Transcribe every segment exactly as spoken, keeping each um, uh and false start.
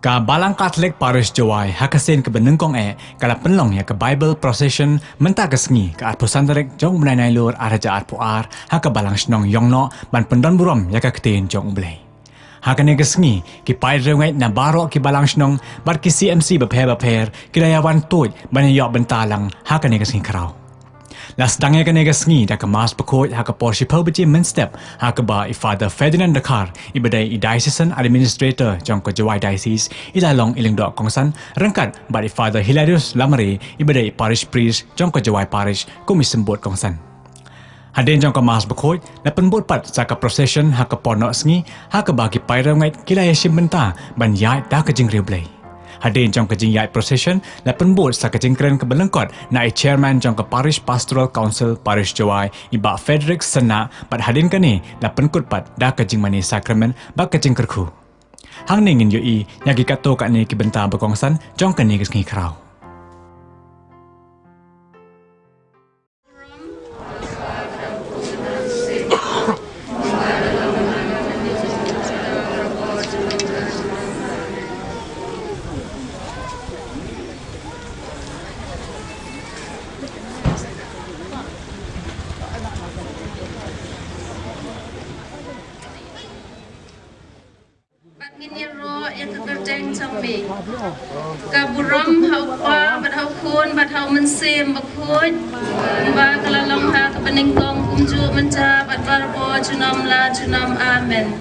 Ka Balang Katholik Parish Jowai ha ka sien kaba nyngkong eh ka la pynlong ïa ka Bible Procession mynta ka sngi ka arphew san tarik jong u bnai Nailur ar hajar arphew ar ha ka Balang Shnong Ïongnoh ban pyndon burom ïa ka ktien jong U Blei. Ha kane ka sngi ki paid riewngeit na baroh ki Balang Shnong bad ki C M C bapher bapher ki la ïa wan tuid ban ïa ïoh bynta lang ha kane ka sngi khraw. La sdang ïa kane ka sngi da ka Mass bakhuid ha ka por shiphew baje mynstep ha kaba i Father Ferdinand Dkhar iba dei i Diocesan Administrator jong ka Jowai Diocese i la long i lyngdoh kongsan ryngkat bad i Father Hilarius Lamare iba dei i Parish Priest jong ka Jowai Parish kum i symbud kongsan. Hadien jong ka Mass bakhuid la pynbud pat sa ka procession ha ka por noh sngi ha kaba ki paid riewngeit ki la ïa shim bynta ban ïaid da ka jingriewblei. Hadien jong ka jingïaid procession la pynbud sa ka jingkren kaba lyngkot na i Chairman jong ka Parish Pastoral Council Parish Jowai i Bah Frederick Synnah bad hadien kane la pynkut pat da ka jingmane sakramen bad ka jingkyrkhu. Hangne ngin ïohi ïa ki katto katne ki bynta bakongsan jong kane ka sngi khraw. Bad ngin ïaroh ïa ka kyrteng jong me. Ka burom ha U Kpa bad ha U Khun bad ha U Mynsiem Bakhuid. Kumba ka la long ha kaba nyngkong kumjuh mynta bad barabor junom la junom. Amen.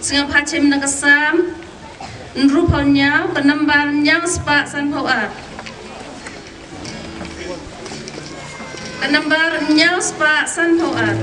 Sngap ha chim na ka Salm hynriewphew hynñiew, ka nambar hynñiew spah sanphew ar. Ka nambar hynñiew spah sanphew ar.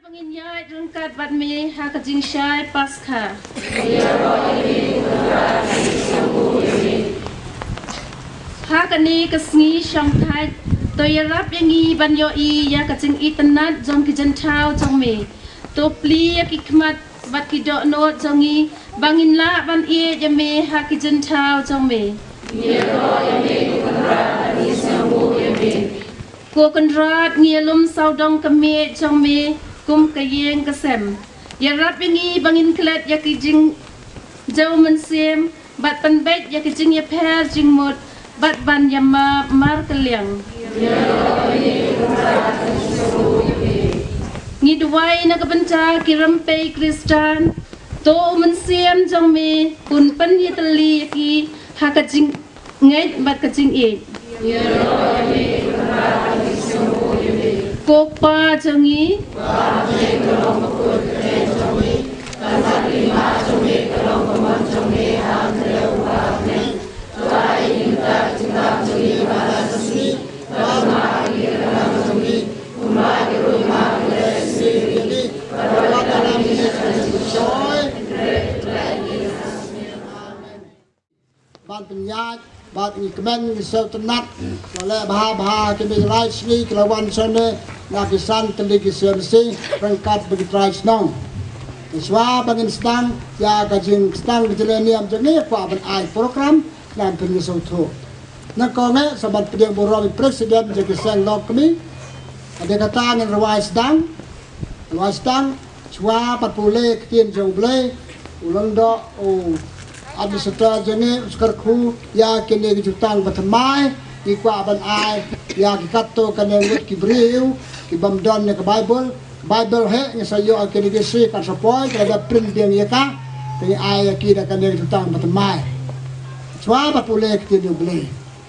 Ba ngin ïaid ryngkat bad me ha ka jingshai Paskha. Ha kane ka sngi shongthait, to ïarap ïa ngi ban ïohi ïa ka jingitynnad jong ki jingthaw jong me. To plie ïa ki khmat bad ki dohnud jong ngi ba ngin lah ban ïeit ïa me ha ki jingthaw jong me. Ko Kynrad, ngi ïalum sawdong ka miej jong me kum ka ïing ka sem. Ïarap ïa ngi ba ngin klet ïa ki jingjaw mynsiem bad pynbeit ïa ki jingïapher jingmut bad ban ïamap markylliang. Ngi duwai na ka bynta ki rympei Khristan, to u Mynsiem jong me un pynïatylli ïa ki ha ka jing ngeit bad ka jingïeit. Ko Pa jong ngi, ban pynïaid bad ngi kmen ngi sngewtynnat. Ba leh bha bha ki mei lai sngi ki la wan shane na ki san tylli ki sien si ryngkat bad ki trai shnong. Shuwa ba ngin sdang ïa ka jingsdang ka jingïaleh niam jong ngi, kwah ban ai program na pynïasawthuh. Nangkong eh sa ban pdiang burom ïa president jong ki seng lok kmie. Hadien kata ngin rwai sdang, rwai sdang. Shuwa pat pule ktien jong U Blei, u lyngdoh u administrator jong ngi u sa kyrkhu ïa kine ki jutang ba thymmai. Ngi kwah ban ai ïa ki katto katne ngut ki briew ki bym don ïa ka Baibl. Ka Baibl hi ngi sa ïoh ïa kine ki shi kan sa poi, ka da print biang ïa ka. Te ngi ai ïa ki da kane ki jutang ba thymmai. Shuwa pat pule ktien jong U Blei.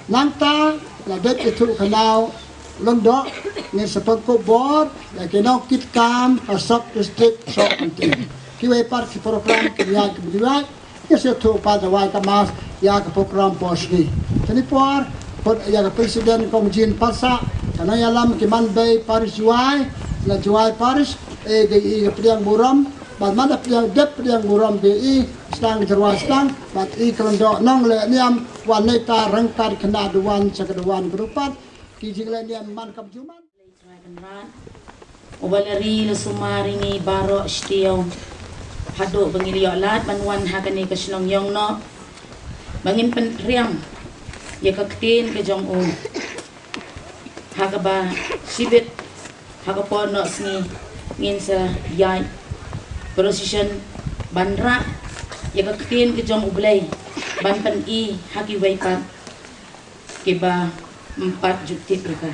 Nangta la dep ithuh khana u lyngdoh, ngin sa pynkup bor ïa ki nongkitkam ha sub district sub county. Kiwei pat ki program ki ïaid ki bynta, ngin sa ithuh pat da wai ka mass ïa ka program por sngi. Kane por, khot ïa ka president Kong Jin Parsah, ka nongïalam ki man bei parish Jowai, na Jowai parish, eh, ka i ka pdiang burom, bad man da pdiang dep pdiang burom ka i, sdang ka jingïarwai sdang, bad i ka lyngdoh nongleh niam, wan neita ryngkat khynnah duwan sha ka duwan ka dupat, ki jingleh niam man kam ju man. Uba la ri la sumar ïa ngi baroh shtiew. Haduh ba ngi la ïoh lad ban wan ha kane ka shnong ïong noh. Ba ngin pynphriang ïa ka ktien ka jong u. Ha kaba shibit ha ka por noh sngi ngin sa ïaid procession ban rah ïa ka ktien ka jong U Blei ban pyni ha kiwei pat kiba ym pat ju tip ïa ka.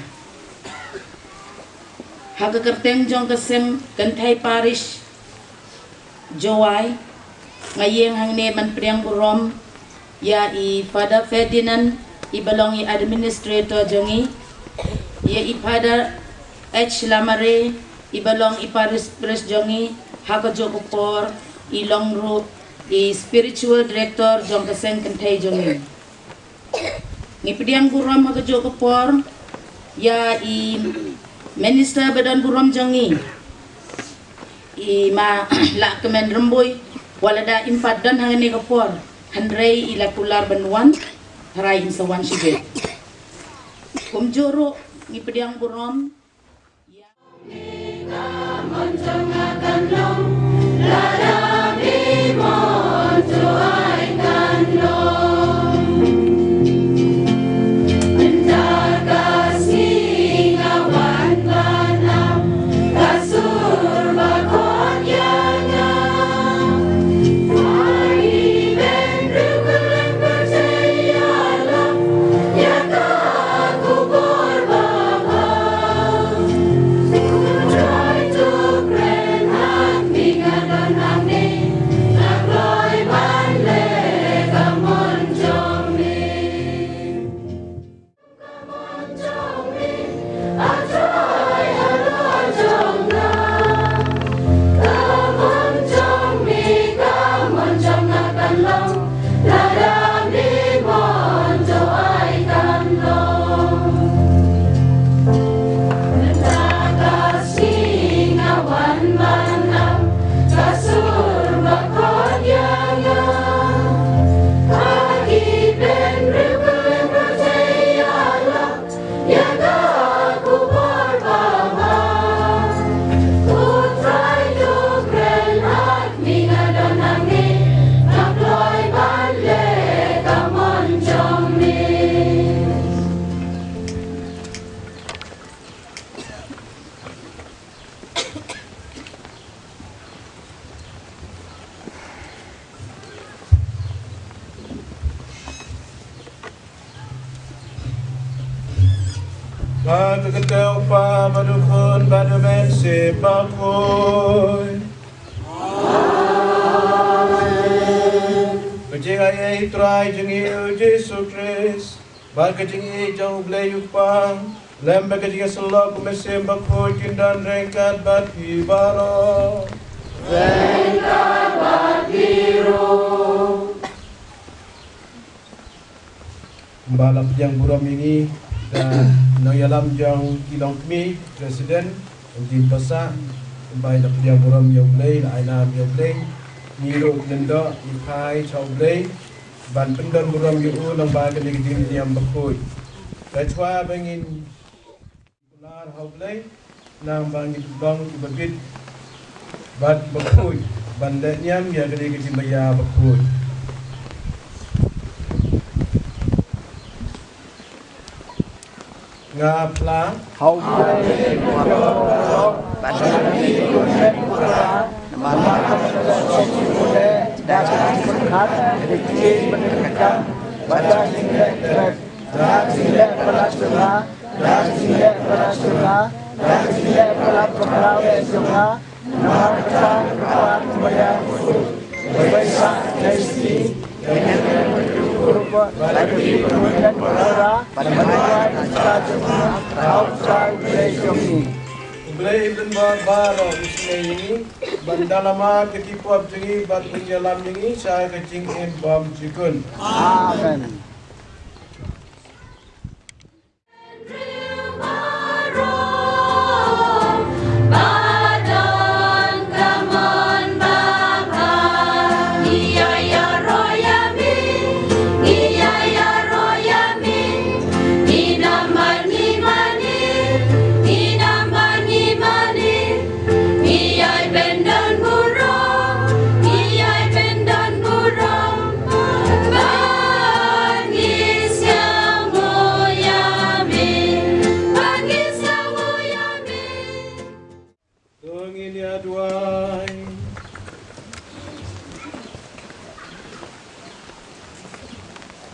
Ha ka kyrteng jong ka seng kynthei parish Jowai, nga ïeng hangne ban pdiang burom ïa i Father Ferdinand, iba long i administrator jong ngi, ïa i Father H Lamare, iba long i parish priest jong ngi, ha kajuh ka por i long ruh i spiritual director jong ka seng kynthei jong ngi. Ngi pdiang burom ha kajuh ka por ïa i minister ba don burom jong ngi, i Ma Lahkmen Rymbui, wat lada im pat don hangne ka por, hynrei i la kular ban wan, tharai in sa wan shibit. Kumjuh ruh ngi pdiang burom ïa Ha ka kyrteng u Kpa bad u Khun bad u Mynsiem Bakhuid. Amen. Ka jingaiei u Trai jong ngi u Jisu Khrist bad ka jingïeit jong u Blei u Kpa lem bad ka jingïasyllok u Mynsiem Bakhuid kin don ryngkat bad phi baroh. Ryngkat bad phi ruh. Kumba la pdiang burom ïa ngi da nongïalam jong ki longkmie, President Anjin Tosa, kumba la pdiang burom ïa u Blei, la ai nam ïa u Blei. Ngi ruh ngi don ïa ka ïa u Blei ban pyndon burom ïa u lyngba kane ka jingïalam bakhuid. Ka chwa ba ngin kular ha u Blei, nang ba ngin long kiba bit bad bakhuid ban leh niam ïa kane ka jingbaïa bakhuid. Nga phla ha u Blei, da ka jingleh palat jong nga, da ka jingleh palat jong nga, da ka jingleh palat bakla jong nga, namar kata ka Kpa Baïa, Baïa Kpa, U Blei u don bad baroh u sngewthuh ïa ngi, ban da lamar ka ki pop jong ngi bad u ïalam ïa ngi sha ka jingim bymjukut. Amen. Ngi ïai pyndon burom, ngi ïai pyndon burom, bad ngi sngewnguh ïa me, bad ngi sngewnguh ïa me. To ngin ïa duwai.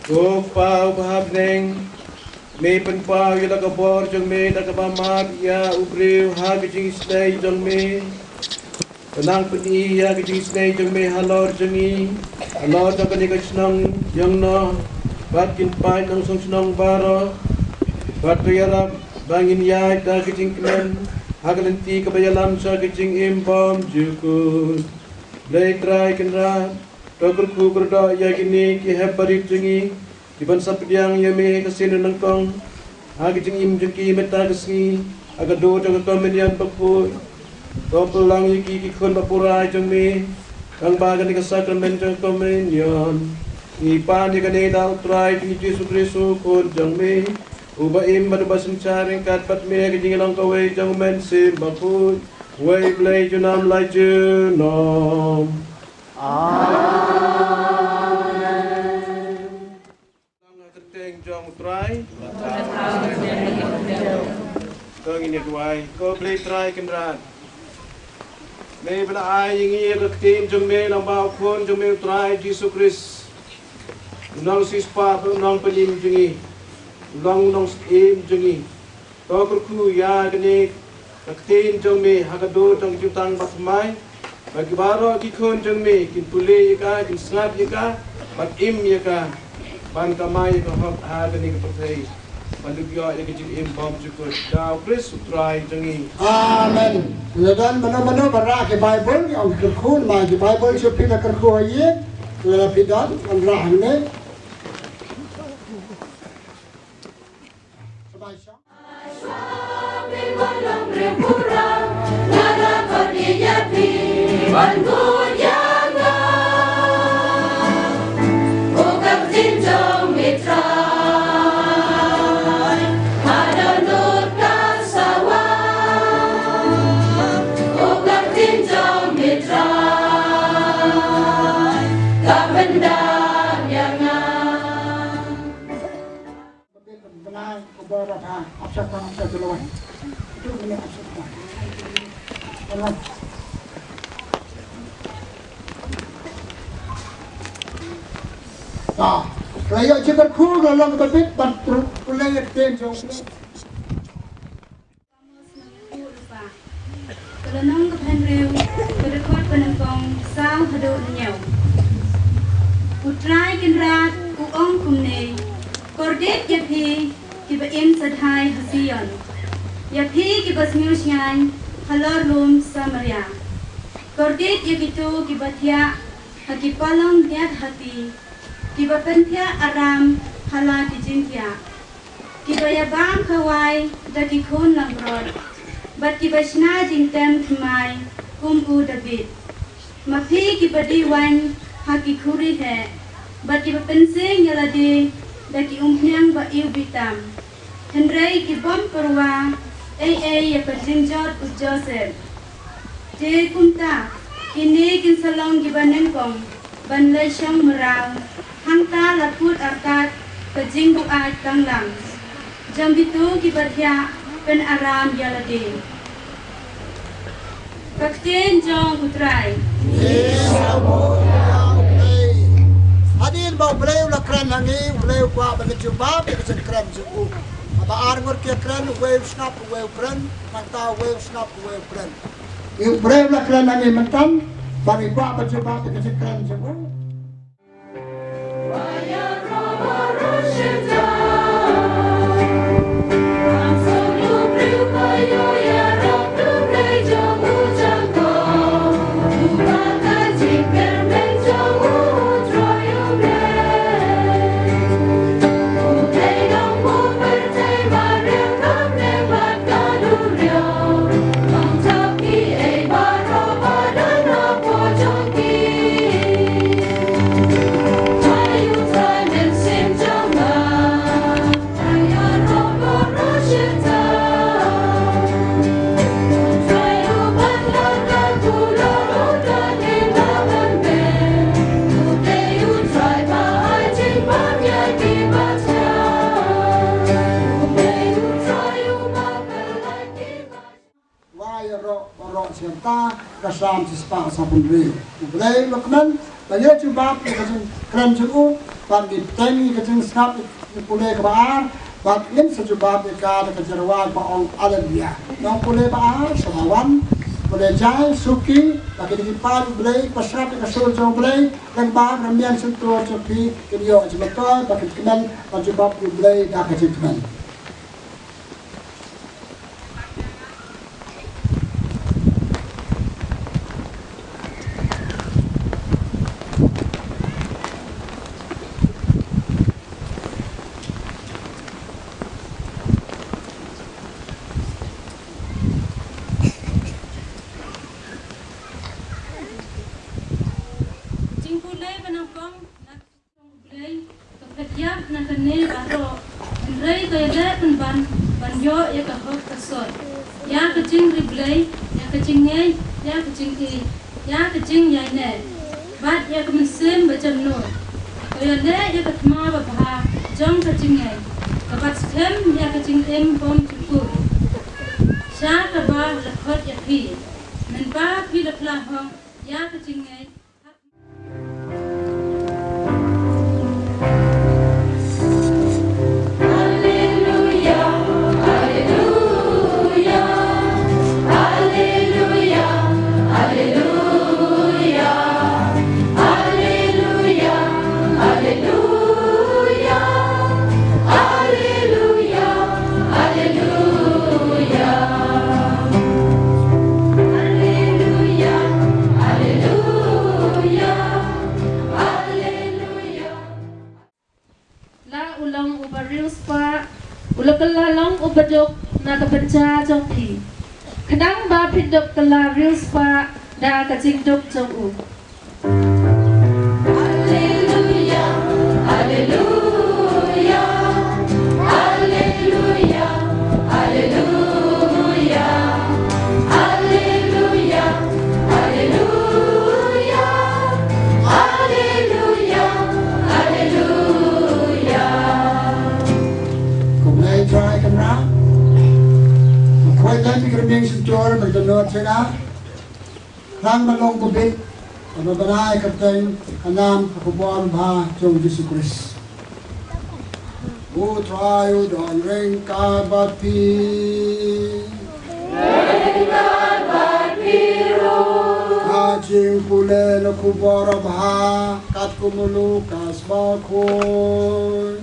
Ko Kpa uba ha bneng, me pynpaw ïa la ka bor jong me da kaba map ïa u briew ha ka jingisynei jong me. Khnang pyni ïa ka jingisynei jong me halor jong ngi, halor jong kane ka shnong jong no, bad kin paid nongshong shnong baroh, bad to ïarap ba ngin ïaid da ka jingkmen ha ka lynti kaba ïalam sha ka jingim bymjukut. Blei Trai Kynrad, to kyrkhu kyrdoh ïa kine ki hep barit jong ngi, kiban sa pdiang ïa me ha ka sien nyngkong ha ka jingim jong ki mynta ka sngi, ha ka dur jong ka Komunion bakhuid. To pynlong ïa ki ki khun bapura jong me tang ba kane ka sakramen jong ka Komunion. Ngi pan ïa kane da u Trai jong ngi Jisu Khrist u Khun jong me, uba im bad uba synshar ryngkat bad me ha ka jinglong kawei jong u Mynsiem Bakhuid, uwei Blei junom la junom. Amen. Lang ha ka kyrteng jong u Trai. To ngin ïa duwai. Ko Blei Trai Kynrad, me ba la ai ïa ngi ïa ka ktien jong me lyngba u Khun jong me u Trai Jisu Khrist, u nongsiewspah bad u nongpynim jong ngi, u long u nongsyiem jong ngi. To kyrkhu ïa kane ka ktien jong me ha ka dur jong ka jutang bathymmai, ba ki baroh ki khun jong me kin pule ïa ka, kin sngap ïa ka, bad im ïa ka, ban kamai ïa ka hok ha kane ka pyrthei, ban ïoh ïa ka jingim bymjukut. Da u Khrist u Trai jong ngi. Amen. Lada don mano mano ba rah ki Baibl, ïa ki kyrkhu, ma ki Baibl shuh phi la kyrkhu ha ïing, lada phi don, wanrah hangne. Bnai, u bor, u bha, ap shah kong, ap shah jylluan. Tu mini ap shah kong. Jylluan. Ta. Ka la ïoh jingkyrkhu, ka la long kaba bit, ban pru-, pule ïa ka ktien jong U Blei. Lynnong ka hynriew, ka dkhot ba nyngkong saw haduh hynñiew. U Trai Kynrad u ong kumne: Kordit ïa phi kiba im shadhai ha Sion, ïa phi kiba sngewshngaiñ halor lum Samaria. Kordit ïa kito kiba thiah ha ki palong niad hati, kiba pynthiah aram ha la ki jingthiah, kiba ïabam khawai da ki khun langbrot, bad kiba shna jingtem thymmai kum u Dabid. Ma phi kiba die waiñ ha ki khuri heh, bad kiba pynseng ïa lade da ki umphniang ba ïew bit tam, hynrei ki bym pyrwa ei ei ïa ka jingjot u Joseph. Te kumta, kine kin sa long kiba nyngkong ban leit shong mraw, hangta la put artat ka jingbuaid tanglang jong kito kiba thiah pynaram ïa lade. Ka ktien jong u Trai. Hadien ba U Blei u la kren ha ngi, U Blei u kwah ba ngin jubab ïa ka jingkren jong u. Haba ar ngut ki kren, uwei u sngap, uwei u kren, nangta uwei u sngap, uwei u kren. U Blei u la kren ha ngi mynta, ba ngi kwah ban jubab ïa ka jingkren jong u. Wa ïaroh baroh sha ta ka Salm shispah sawphew hynriew. U Blei u la kmen ba ngin jubab ïa ka jingkren jong u, bad ngi bteng ïa ka jingsngap ïa ka pule kaba ar, bad ngin sa jubab ïa ka da ka jingrwai ba ong Alleluia. Nongpule ba ar, sa wan, pule jai, suki, ba ki dei ki paid U Blei, ba sngap ïa ka sur jong U Blei, lyngba ka rmiang shyntur jong phi, kin ïoh jingmyntoi, ba kin kmen ban jubab ïa U Blei da ka jingkmen. Jingpule ba nyngkong na U Blei, ka phet ïap na kane baroh, hynrei ka ïaleh pynban ban ïoh ïa ka hok ka sot, ïa ka jingri Blei, ïa ka jingngeit, ïa ka jingïeit, ïa ka jingïaineh, bad ïa ka mynsiem ba jemnud. Ka ïaleh ïa ka thma babha jong ka jingngeit, ka bat skhem ïa ka jingim bymjukut. Sha kaba la khot ïa phi, mynba phi la phla hok ïa ka jingngeit. La u long uba riewspah, u la kylla long uba duk na ka bynta jong phi. Khnang ba phin duk kylla riewspah da ka jingduk jong u. Alleluia, alleluia, alleluia, alleluia. Alleluia, alleluia, alleluia, alleluia. Khublei Trai Kynrad. Khublei Trai Kynrad, shyntur bad ka dohnud jong nga. Khnang ban long kubit, ban bnai kyrteng ka nam ka khubor ba jong Jisu Khrist. U Trai u don ryngkat bad phi. Ryngkat bad phi. Ka jingpule na khubor babha katkum u Lukas bakhuid.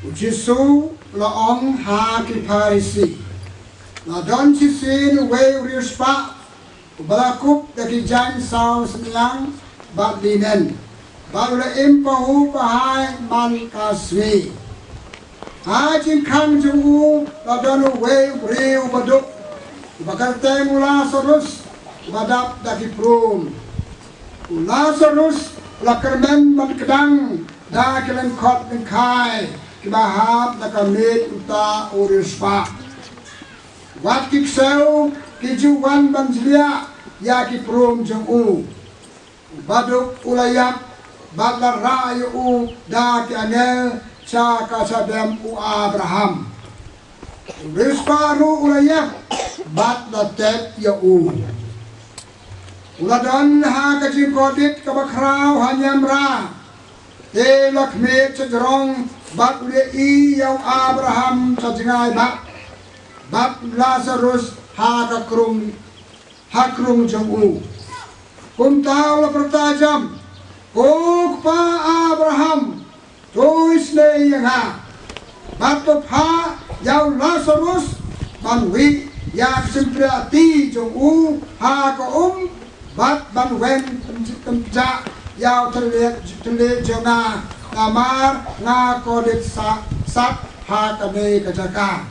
U Jisu u la ong ha ki Pharisi, la don shisien uwei u riewspah uba la kup da ki jaiñ saw synñiang bad linen, bad u la im pahuh pahai man ka sngi. Ha jingkhang jong u la don uwei u briew uba duk, uba kyrteng u Lasarus, uba dap da ki prum. U Lasarus u la kyrmen ban kdang da ki lyngkhot lyngkhai kiba hap na ka miej uta u riewspah. Wat ki ksew ki ju wan ban jliah ïa ki prum jong u. U baduk u la ïap bad la rah ïa u da ki angel sha ka shadem u Abraham. U riewspah ruh u la ïap bad la tep ïa u. U la don ha ka jingkordit kaba khraw ha niamra. Te u la khmied shajrong bad u la ïohi ïa u Abraham sha jngai bah, bad u Lasarus ha ka krung, ha krung jong u. Kumta u la pyrta jam, ko kpa Abraham, to isynei ïa nga bad to phah ïa u Lasarus ban wih ïa ka jingplia ti jong u ha ka um, bad ban weng pynjah ïa u thylliej, thylliej jong nga, namar nga kordit sat, sat ha kane ka jaka.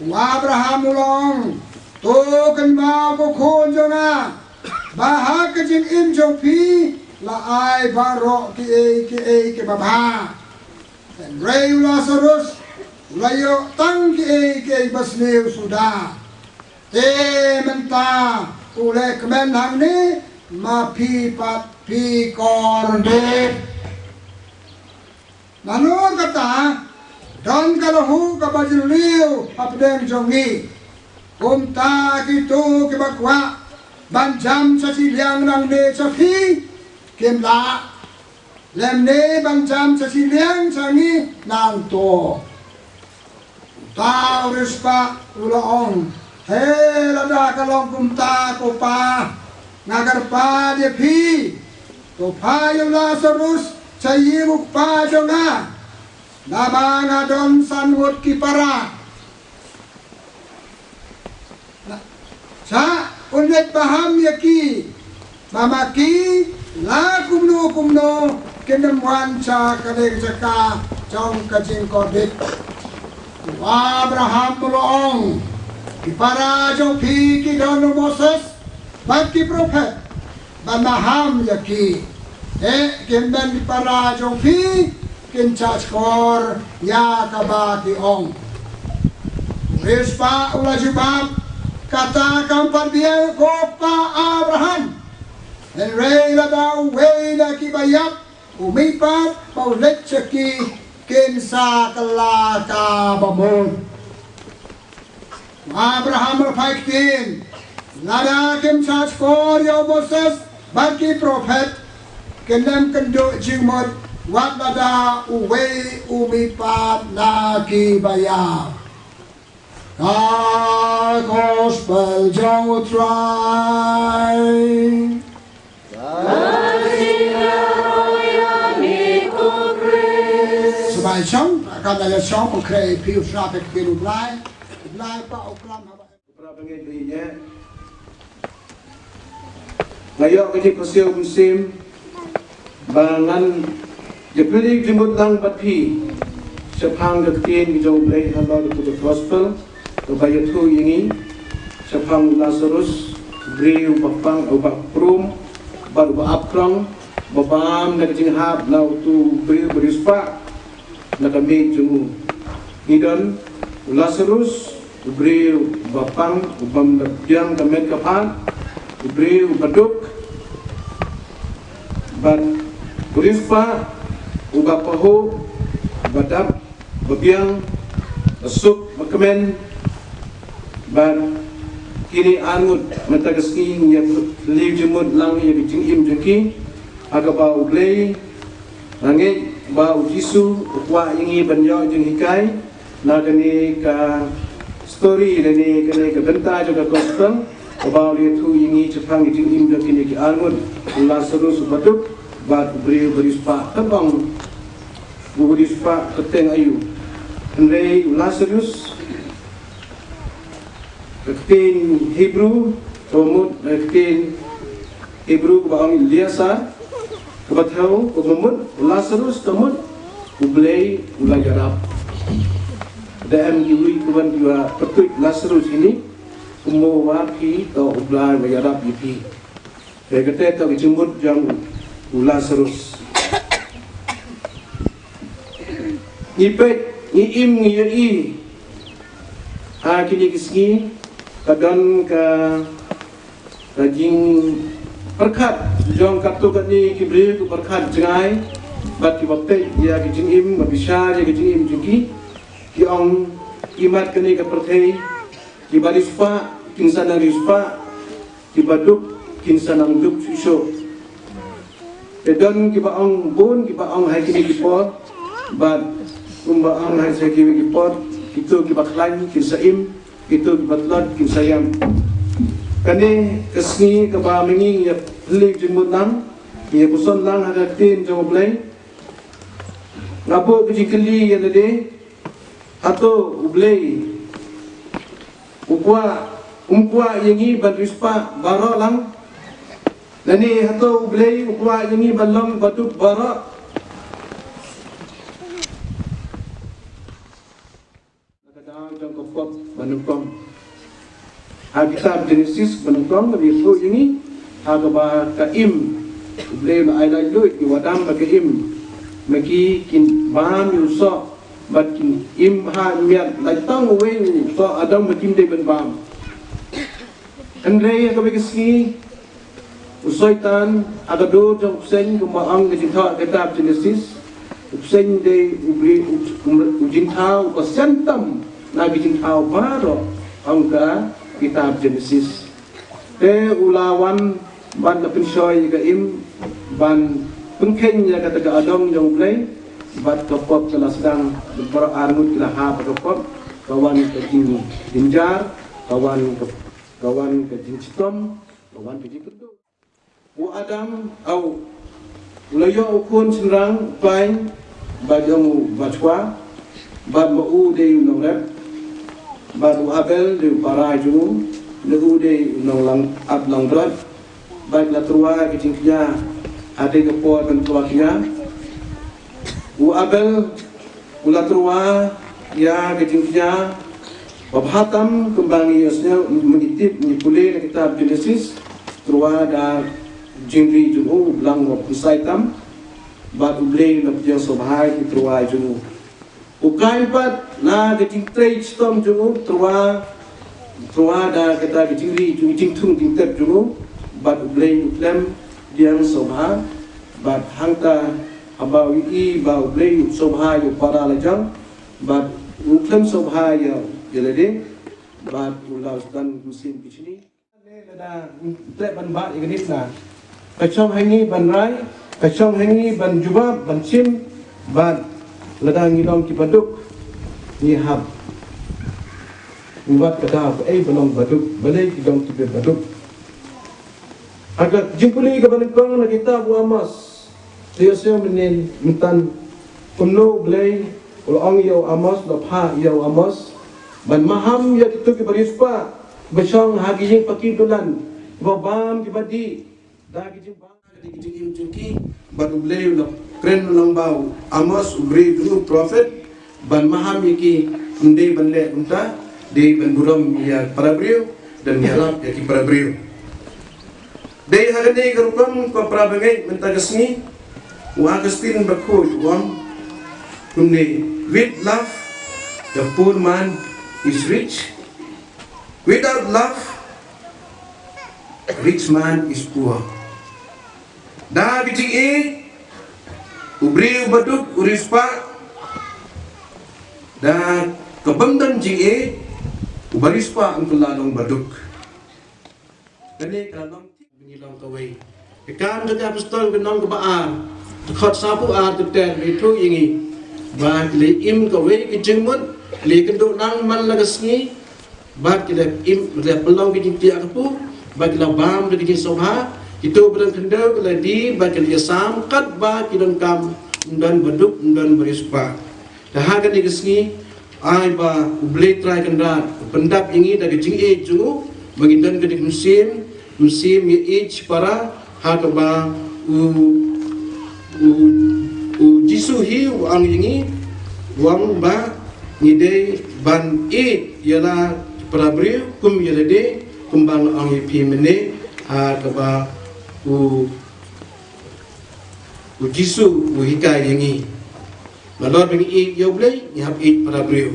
U Abraham u la ong, to kynmaw ko khun jong nga, ba ha ka jingim jong phi la ai baroh kiei kiei kiba bha. Hynrei u Lasarus u la ïoh tang kiei kiei ba sniew suda. Te mynta u leh kmen hangne, ma phi pat phi kordit. Nalor kata, don ka lahuh kaba jylliew hapdeng jong ngi. Kumta kito kiba kwah ban jam sha shiliang nangne sha phi, kim lah. Lymne ban jam sha shiliang sha ngi nangto. Uta u riewspah u la ong, he, lada ka long kumta ko pa, nga kyrpad ïa phi, to phah ïa u Lasarus sha ïing u kpa jong nga, naba nga don san ngut ki para. Sa un leit baham ïa ki, ba ma ki la kumno kumno kin ym wan sha kane ka jaka jong ka jingkordit. U Abraham u la ong, ki para jong phi ki don u Moses bad ki prophet ban maham ïa ki. Te ki hynmen ki para jong phi kin shahshkor ïa kaba ki ong. U riewspah u la jubab, kata kam pat biang ko pa Abraham. Hynrei lada uwei na kiba ïap u mihpat ba u leit sha ki, kin sa kylla kaba mut. U Abraham u la phai ktien, lada kim shahshkor ïa u Moses bad ki prophet, kin ym kynduh jingmut wat lada uwei u mihpat na kiba ïap. Ka gospel jong u Trai. Sngewbha ïashong, ka dei ka shong, khreh ïa phi u sngap ïa ka ktien u Blai, u Blai ba u klam haba. Nga ïoh ka jingpynshitom mynsiem ba ngan ïa pynlong jingmut lang bad phi shaphang ka ktien ka jong u Blei halor ka gospel kaba ïathuh ïa ngi shaphang u Lasarus, u briew uba pang, uba prum bad uba ap khlong, ba bam na ka jinghap na uto u briew ba riewspah na ka miej jong u. Ngi don u Lasarus, u briew uba pang, u bym da biang ka met ka phad, u briew uba duk, bad u riewspah uba pahuh, uba dap ba biang, ba suk, ba kmen, bad kine arngut mynta ka sngi ngi ïa pynlong jingmut lang ïa ka jingim jong ki, ha kaba U Blei, nga ngeit ba U Jisu u kwah ïa ngi ban ïoh jinghikai na kane ka story, lane kane ka bynta jong ka gospel, kaba u la ïathuh ïa ngi shaphang ka jingim jong kine ki arngut, u Lasarus uba duk, bad u briew ba riewspah, tang u briew ba riewspah kyrteng aïu. Hynrei u Lasarus, ka ktien Hebru, ka mut, ka ktien Hebru kaba ong Eliasar, kaba thew, kaba mut, Lasarus, ka mut, U Blei u la ïarap. Da em kiwei kiban ïa pyrtuit Lasarus ïa kine, kumno wa phi, to U Blei u la ïarap ïa phi. Te kata ka dei ka jingmut jong u Lasarus. Ngi peit, ngi im, ngi ïohi ha kine ki sngi, ka don ka, ka jingpyrkhat jong katto katne ki briew, ki pyrkhat jngai bad kiba peit ïa ka jingim, ba bishar ïa ka jingim jong ki. Ki ong, imat kane ka pyrthei, kiba riewspah kin sa nang riewspah, kiba duk kin sa nang duk shuh shuh. Te don kiba ong bun, kiba ong ha kine ki por, bad kumba ong ha kine ki por, kito kiba khlaiñ kin sa im, kito kiba tlot kin sa ïam. Kane ka sngi kaba mynta ngi ïa pynlong jingmut lang, ngi ïa puson lang ha ka ktien jong U Blei. Nga buh ka jingkylli ïa lade, hato U Blei u kwah, um kwah ïa ngi ban riewspah baroh lang? Lane hato U Blei u kwah ïa ngi ban long ba duk baroh? Na ka daw jong ka pop ba nyngkong. Ha kitab Genesis ba nyngkong, ka ïathuh ïa ngi ha kaba ka Im, U Blei u la ai laitluid ïa u Adam bad ka Im, ma ki kin bam ïa u soh bad kin im ha miat, lait tang uwei u soh Adam ba kim dei ban bam. Hynrei ha kawei ka sngi, u Soitan, ha ka dur jong u bseiñ, kumba ong ka jingthoh kitab Genesis, u bseiñ dei u bri-, u, u, u jingthaw uba sian tam na ki jingthaw baroh, ong ka kitab Genesis. Te u la wan ban da pynshoi ïa ka Im ban pynkheiñ ïa kata ka adong jong U Blei, bad ka pop ka la sdang, baroh arngut ki la hap ha ka pop, ka wan ka jingjynjar, ka wan ka, ka wan ka jingshitom, ka wan ka jingkyrduh. U Adam, au, u la ïoh u khun shynrang, u Kain, ba jong u Bachwa, bad ma u dei u nongrep, bad u Abel dei u para jong u, ma u dei u nonglang, ap langbrot, bad la tyrwa ka jingkñia, hadien ka por ban tyrwa kñia. U Abel u la tyrwa ïa ka jingkñia ba bha tam, kumba ngi ïohsngew, ngi tip, ngi pule na kitab Genesis, tyrwa da jingri jong u, u blang ba pynsai tam, bad U Blei u la pdiang sngewbha ïa ki tyrwa jong u. U Kain pat, na ka jingtrei shitom jong u, tyrwa, tyrwa da kata ka jingri jong u, jingthung jingtep jong u, bad U Blei u khlem pdiang sngewbha, bad hangta haba u ïohi ba U Blei u sngewbha ïa u para lajong, bad u khlem sngewbha ïa, ïa lade, bad u la sdang mynsiem ki shini. Lada ngi treh ban bah ïa kane na, ka shong ha ngi ban rai, ka shong ha ngi ban jubab, ban shim, bad lada ngi long kiba duk, ngi hap, ngi wad ka daw kaei ba long ba duk, balei ki long kiba duk. Ha ka jingpule kaba nyngkong na kitab u Amos, te ïohsngew mynne mynta kumno U Blei u la ong ïa u Amos, u la phah ïa u Amos ban maham ïa kito kiba riewspah ba shong ha ki ïing paki dulan, kiba bam kiba dih da ki jingbam, da ki jingim jong ki, bad U Blei u la kren lang ba u Amos, u briew jong u, prophet, ban maham ïa ki, ym dei ban leh kumta, dei ban burom ïa para briew, ban ïarap ïa ki para briew. Dei ha kane ka rukom, ko para bangeit, mynta ka sngi, u Augustine Bakhuid u ong kumne: "With love, the poor man is rich. Without love, rich man is poor." Da ka jingïeit, u briew ba duk, u riewspah, Da ka bym don jingïeit, u bariewspah un kylla long baduk. Kane ka long thik ba ngi long kawei. Ka kam jong ki apostol ka lynnong kaba ar, dkhot sawphew ar, ka ter, ka ïathuh ïa ngi ba ki la im kawei ka jingmut, ki la ïakynduh lang man la ka sngi, bad ki la im, ki la pynlong ka jingtiakpu, bad ki la bam da ka jingsngewbha. Kito ba don khyndew ki la die bad ki la ïasam, katba ki donkam, ym don baduk, ym don bariewspah. Te ha kane ka sngi, ai ba U Blei Trai Kynrad u pyndap ïa ngi da ka jingïeit jong u, ba ngin don kane ka mynsiem, mynsiem ïeit shipara, ha kaba u, u, u Jisu hi u ong ïa ngi, u ong ba ngi dei ban ïeit ïa la ki para briew kum ïa lade, kumba nga ong ïa phi mynne, ha kaba u, u Jisu u hikai ïa ngi. Nalor ba ngi ïeit ïa U Blei, ngi hap ïeit para briew.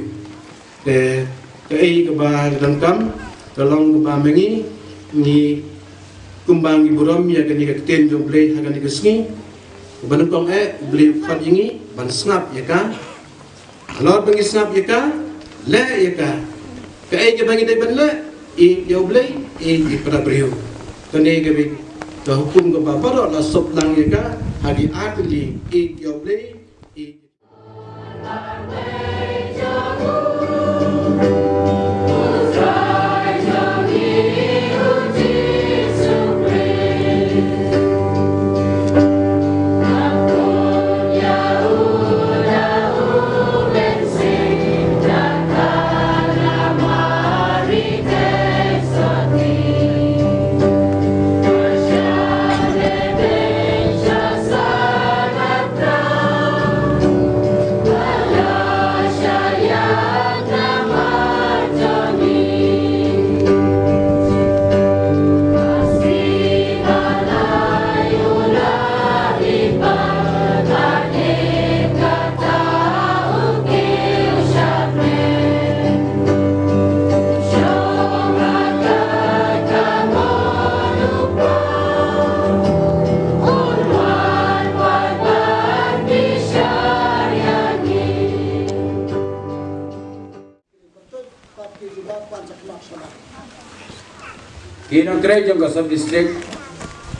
Te kaei kaba ngi donkam, ka long kaba ma ngi, ngi kumba ngi burom ïa kane ka ktien jong U Blei ha kane ka sngi. Kaba nyngkong eh, U Blei u khot ïa ngi ban sngap ïa ka. Nalor ba ngi sngap ïa ka, leh ïa ka. Kaei kaba ngi dei ban leh, ïeit ïa U Blei, ïeit ïa para briew. Kane ka bit ka hukum kaba baroh la sop lang ïa ka ha ki artylli, ïeit ïa U Blei, ïeit Ki nongtrei jong ka Sub District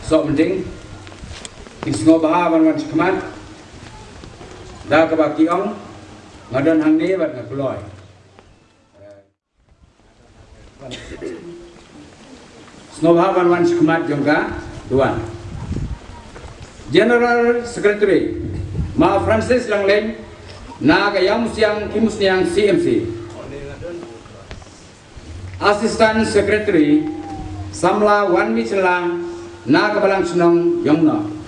Sohmynting kin sngewbha ban wan shakhmat. Da kaba ki ong, nga don hangne bad nga kloi. Sngewbha ban wan shakhmat jong ka duwan. General Secretary, Ma Francis Langleiñ, na ka Ïawmusiang Khimusniang C M C. Assistant Secretary, Samla Wanmi Shylla, na ka Balang Shnong Ïewmawbad.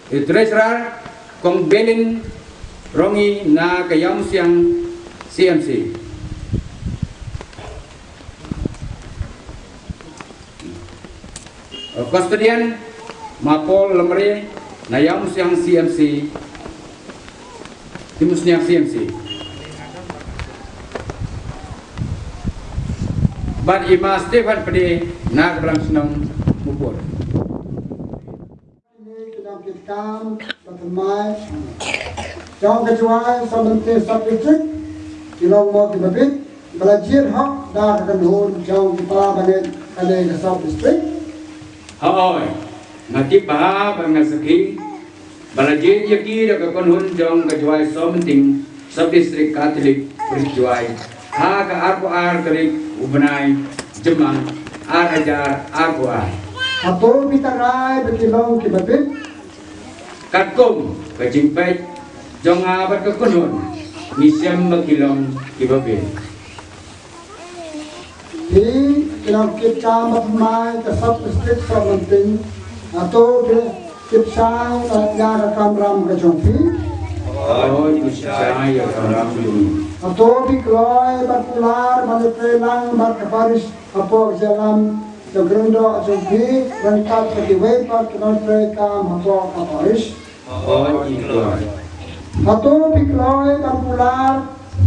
Treasurer, Kong Belin Rongi, na ka Ïawmusiang C M C. Custodian, Ma Paul Lamare, na Ïawmusiang C M C, Khimusniang C M C. Bad i Ma Stephen Pde, na ka Balang Shnong Mupur. Kine ki nongkitkam ba thymmai jong ka Jowai Sohmynting Sub District ki long mo kiba bit ba la jied hok da ka kynhun jong ki para bangeit kane ka Sub District. Hooid, nga tip bha bad nga sakhi ba la jied ïa ki da ka kynhun jong ka Jowai Sohmynting Sub District Catholic Parish Jowai ha ka arphew ar tarik u bnai Jymmang ar hajar arphew ar. Hato phi tharai ba ki long kiba bit? Katkum ka jingpeit jong nga bad ka kynhun, ngi shem ba ki long kiba bit. Phi ki nongkitkam ba thymmai ka Sub District Sohmynting, hato phi tip shai ïa ka kamram ka jong phi? Hooid, ngi tip shai ïa ka kamram jong ngi. Hato phi kloi bad kular ban ïatrei lang bad ka parish hapoh ka jingïalam jong ka lyngdoh jong phi ryngkat bad kiwei pat ki nongtrei kam hapoh ka parish? Hooid, ngi kloi. Hato phi kloi ban kular,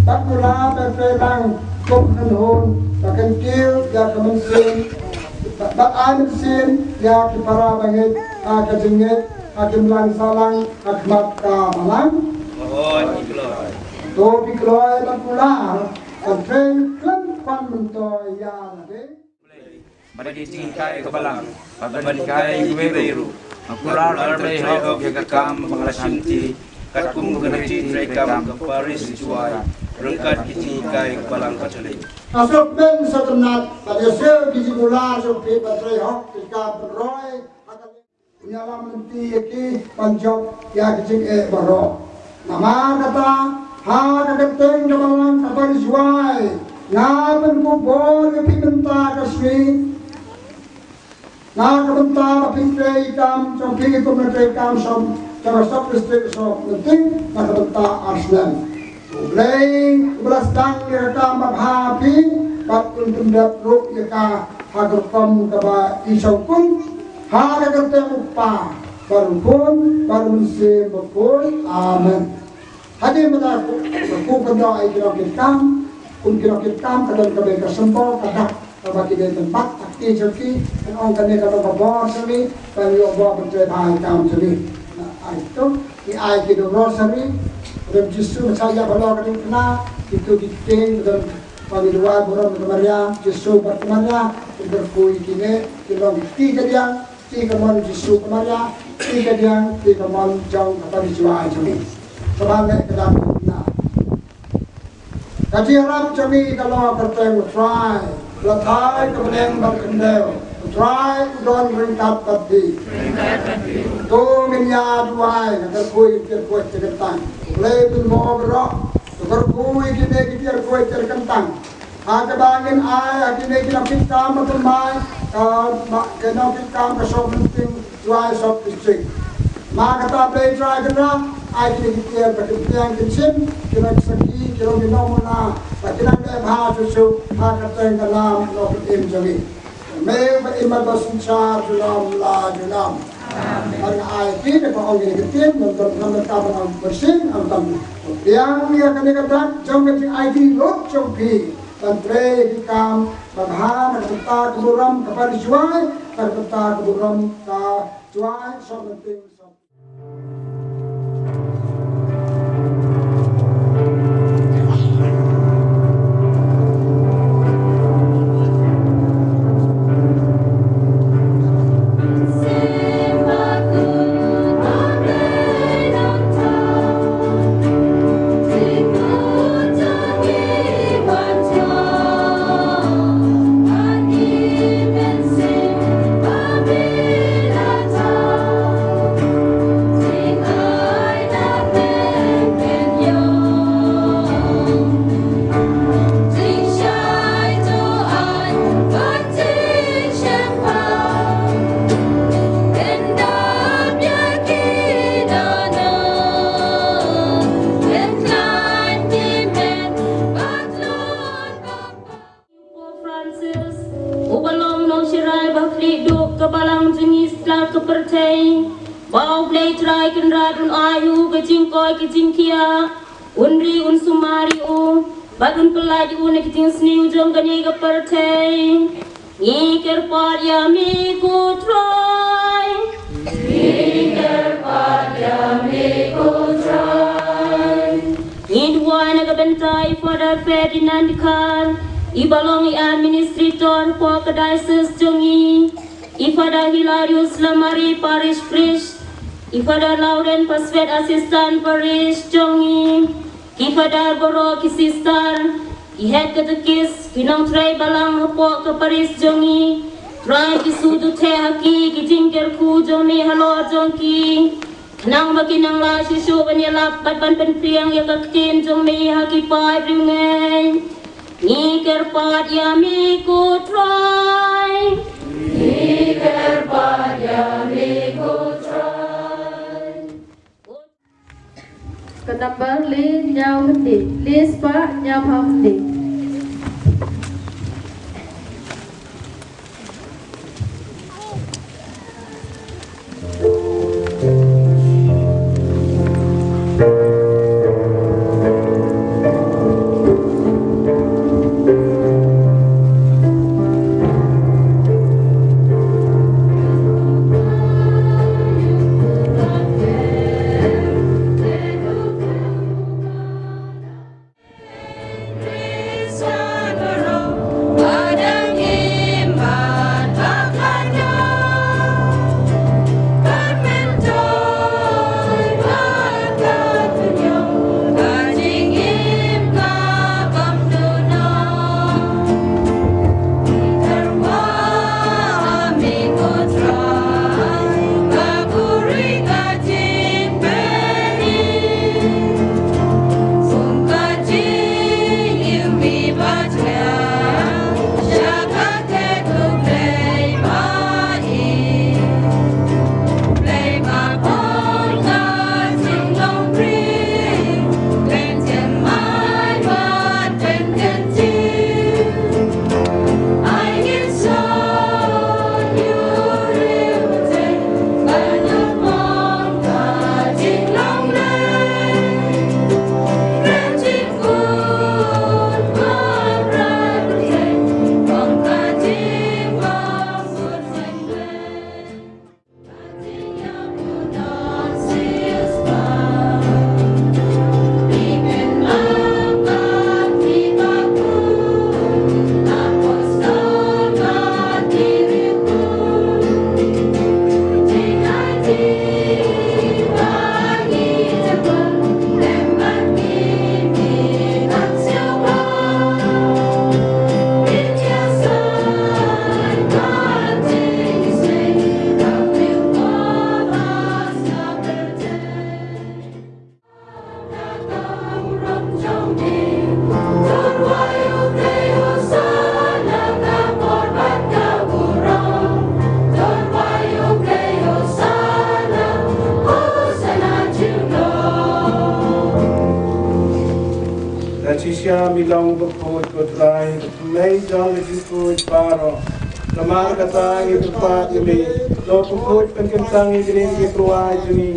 ban kular ban ïatrei lang kum kynhun ba kyntiew ïa ka mynsiem, ba, ban ai mynsiem ïa ki para bangeit ha ka jingngeit, ha ki imlang sahlang ha khmat ka Balang? Hooid, phi kloi. To phi kloi bad kular, ban trei khlem pan myntoi ïa lade. Bad ki jinghikai ka balang, bad ban hikai kiwei ruh. Nga kular ban trei hok ïa ka kam ba nga la shimti, katkum ka kynti treikam ka Parish Jowai, ryngkat ki jinghikai ka balang Katholik. Nga sngewkmen sngewtynnat ban ïasyrdoh ki jingkular jong phi ban trei hok ïa ka kam pynroi ha ka Ïalam lynti ïa ki ban jop ïa ki jingeh baroh. Namar kata, ha ka kyrteng ka balang ka Parish Jowai, nga pynkup bor ïa phi mynta ka sngi. Na ka bynta ba phi trei kam jong phi kum na trei kam sop jong ka sub district sop lynti na ka bynta ar snem. U Blei uba la sdang ïa ka kam babha ha phi bad un pyndep ruh ïa ka ha ka rukom kaba i shongkun, ha ka kyrteng u Kpa bad u Khun bad u Mynsiem Bakhuid. Amen. Hadien ba la ku, ku kynnoh ïa ki nongkitkam, kum ki nongkitkam ka don kaba ka symbol ka dak kaba ki dei ban bat ha kti jong ki, kan ong kane ka long ka bor jong ngi ban ïoh bor ban trei bha ïa ka kam jong ngi. Na, ai to, ngi ai ki da rosary, Ram Jisu, Messiah, ba long ka ding kena, kito ki ktien don ba ngi duwai burom ka Maria, Jisu bad ka Maria, ki kyrkhu ïa kine, ki long ki kti kadiang, kti kamon Jisu ka Maria, kti kadiang, kti kamon jong ka Parish Jowai jong ngi. Kaba leh ka dang na. Ka jingïarap jong ngi ka long ha ka kyrteng u Trai, la thait ka bneng bad ka khyndew. U Trai u don ryngkat bad phi. To ngin ïa duwai, nga kyrkhu ïa ki tiar khuid tiar kyntang. U Blei un pynbor baroh, to kyrkhu ïa kine ki tiar khuid tiar kyntang. Ha kaba ngin ai ha kine ki nongkitkam ba thymmai, ka, ba, ki nongkitkam ka Sop Mynting Jowai Sub District. Ma kata Blei Trai Kynrad, ai kine ki tiar ba kin pdiang kin shim, ki long ki sakhi, ki long ki nongmuna, ba kin nang leh bha shuh shuh ha ka kyrteng ka nam Nongpynim jong ngi. Me ba im bad ba synshar junom la junom. Bad nga ai ki, da ka ong ïa ka ktien, ngan tam, ngan tam, ngan tam, ngan tam. Biang ïa kane ka dak jong ka jingaiti lut jong phi ban trei ki kam babha na ka bynta ka burom ka Parish Jowai, na ka bynta ka burom ka Jowai Sop Mynting Sop. Pope Francis, uba long nongsharai ba khlieh duh ka balang jong ngi satlak ka pyrthei, ba U Blei Trai Kynrad un ai ïa u ka jingkoit ka jingkhiah, un ri un sumar ïa u, bad un pyllait ïa u na ka jingsniew jong kane ka pyrthei. Ngi kyrpad ïa me ko Trai. Ngi kyrpad ïa me ko Trai. Ngi duwai na ka bynta i Father Ferdinand Dkhar, iba long i administrator hapoh ka diocese jong ngi, i Father Hilarius Lamare, parish priest, i Father Lauren Paswet, assistant parish jong ngi, ki Father baroh, ki sister, ki head katekist, ki nongtrei balang hapoh ka parish jong ngi. Trai Jisu, to theh ha ki ki jingkyrkhu jong me halor jong ki, khnang ba kin nang lah shuh shuh ban ïalap bad ban pynpriang ïa ka ktien jong me ha ki paid riewngeit. Ngi kyrpad ïa me ko Trai. Ngi kyrpad ïa me ko Trai. Ka number le hynñiew hynde, le spah hynñiewphew hynde. Ïa me long bakhuid ko Trai, ka kmie jong ka jingkhuid baroh. Namar kata ngi kyrpad ïa me, to bakhuid pynkyntang ïa kine ki kyrwai jong ngi.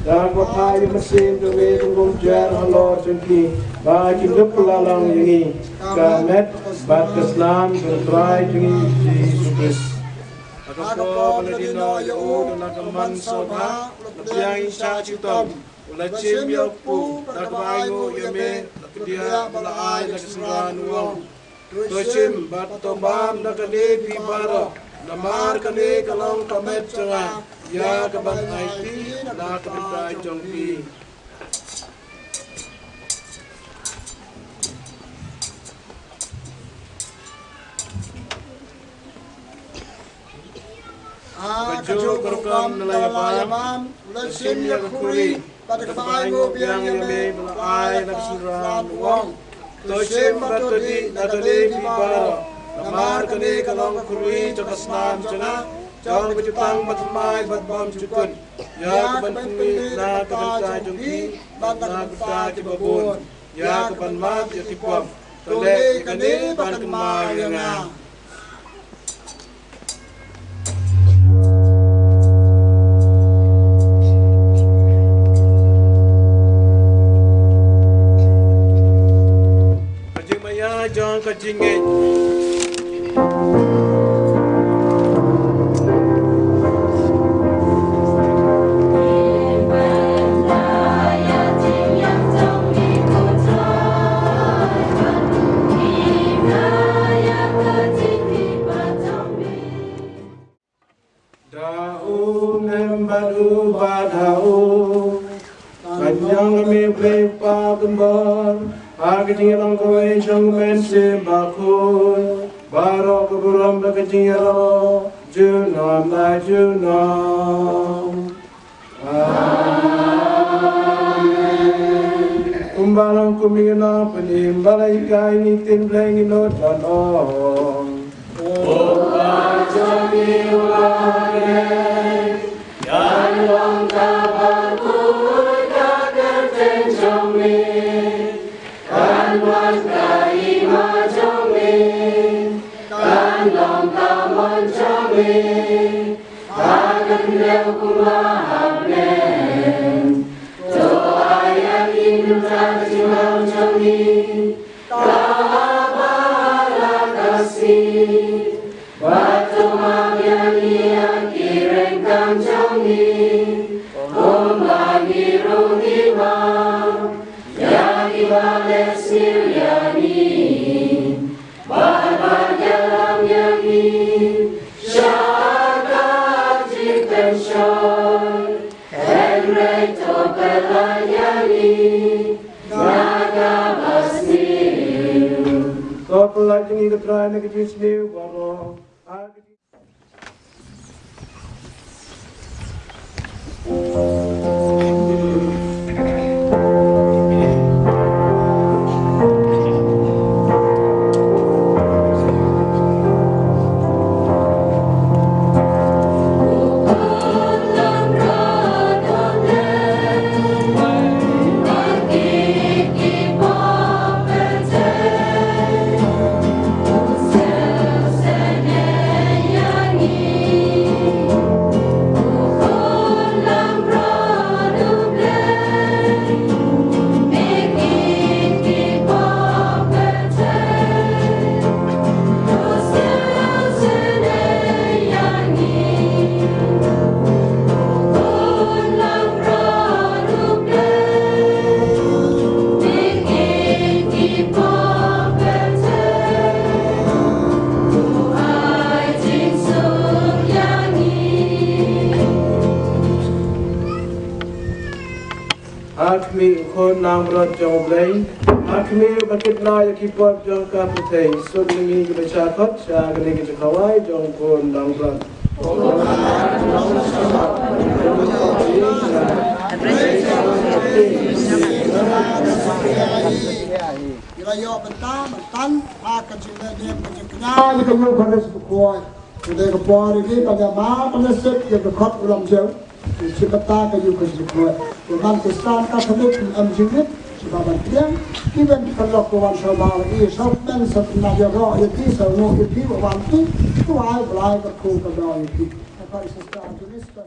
Da ka bor ïa ka mynsiem jong me, to kumjuh halor jong ki, ba kin ïoh pynlong ïa ngi ka met bad ka snam jong u Trai jong ngi Jisu Khrist. Ha ka por ba la die noh ïa u, na ka mansor ba la pdiang ïa u shitom, u la shim ïa u kpu, da kaba ainguh ïa me, la kdiah bad la ai da ka synran, u ong: To shim bad to bam na kane phi baroh, namar kane ka long ka met jong nga, ïa kaban aiti na ka bynta jong phi. Ah, kajuh ka rukom na la ïa bam, u la shim ïa ka khuri, bad da kaba ainguh biang ïa me, bad la ai da ka synran, u ong: To shim bad to dih na kane phi baroh, namar kane ka long ka khuri jong ka snam jong nga, jong ka jutang bathymmai bad bymjukut, ïa kaban pynmih na ka bynta jong phi bad na ka bynta kiba bun, ïa kaban map ïa ki pop. To leh kane ban kynmaw ïa nga. Ka jingmaïa jong ka jingngeit. Da u mem bad u bad ha u, kan ïeng me Blei Kpa Bakhraw, ha ka jingïalang kawei jong u Mynsiem Bakhuid, baroh ka burom bad ka jingïaroh junom la junom. Amen. Kumba long kumne ngi nang pynim, ba la hikai ngi ktien Blei, ngi nud ban ong: Kan long ka bakhuid ka kyrteng jong me, kan wan ka hima jong me, kan long ka mon jong me ha ka khyndew kumba ha bneng. To ai ïa ngi mynta ka jingbam jong ngi, kaba ha la ka sngi. Bad to map ïa ngi ïa ki ryngkang jong ngi, kumba ngi ruh ngi map ïa kiba leh sniew ïa ngi. Bad ban ïalam ïa ngi sha ka jingpynshoi, hynrei to pyllait ïa ngi na kaba sniew. To pyllait ïa ngi ko Trai na ka jingsniew baroh. Ha khmih u Khun Langbrot jong U Blei, ha khmih u ba kit noh ïa ki pop jong ka pyrthei, suk ïa ngi kiba shah khot sha kane ka jingkhawai jong u Khun Langbrot. Ngi la ïoh bynta mynta ha ka jingmut ka jingkñia ïa ka ïew Pharisi bakhuid. Ka dei ka por ïa ngi ban ïa map ban ïa sep ïa ka khot u lam jew. Shi bynta ka ïew Pharisi bakhuid. Ba man ka san ka khmih em jingmut. Ba ban pdiang, ki ban pynlok ka wan sha ba i sha men sa na ïaroh ïa ki, sa nguh ïa ki ba wan ki, ka wai Blai ka khu ka daw ïa ki. Ka Sister Agnes ka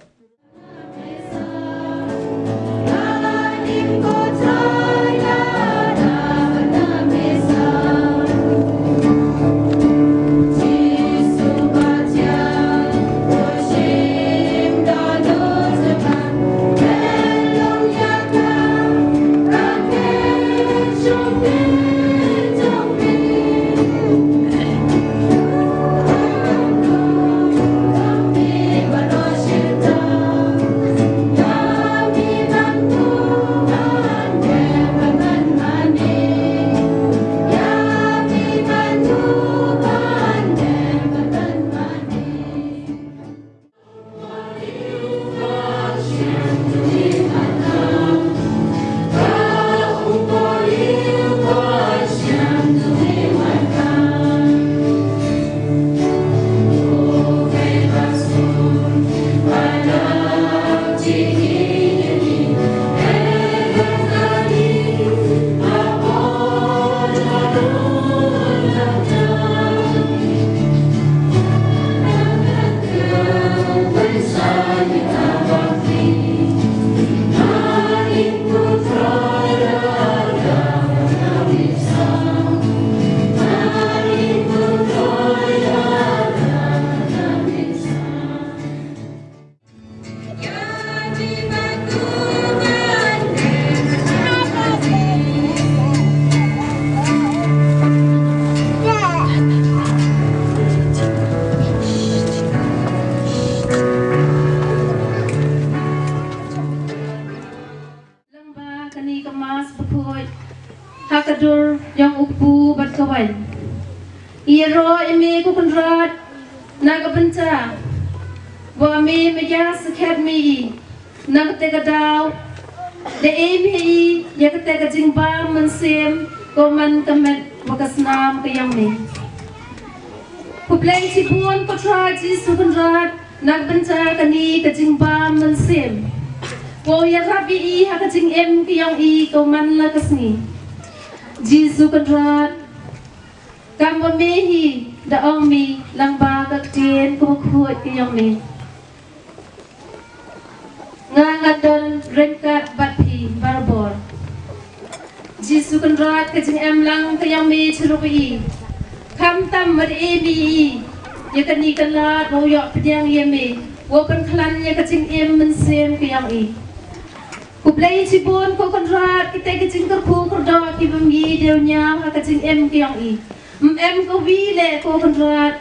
Lyngba kane ka Mass bakhuid ha ka dur jong u kpu bad ka waiñ. Ïaroh ïa me ko Kynrad na ka bynta ba me me ïa sakhiat me i na kata ka daw da ei me i ïa kata ka jingbam mynsiem ko man ka met wa ka snam ka jong me. Khublei chibun ko Trai Jisu Kynrad na ka bynta kane ka jingbam mynsiem. Ko ïarap ïa i ha ka jingim ka jong i ko man la ka sngi. Jisu Kynrad, kam ba me hi da ong me lyngba ka ktien kaba khuid ka jong me. Nga ngan don ryngkat bad phi barabor. Jisu Kynrad, ka jingim lang ka jong me sha ruh i. Khamtam ba dei me i ïa kane ka lad ba u ïoh pdiang ïa me, u pynkhlaiñ ïa ka jingim mynsiem ka jong i. Khublei chibun ko Kynrad, kita ki jingkyrkhu kyrdoh ki bym i dei u ñiaw ha ka jingim ka jong i. Ym em ka wi leh ko Kynrad,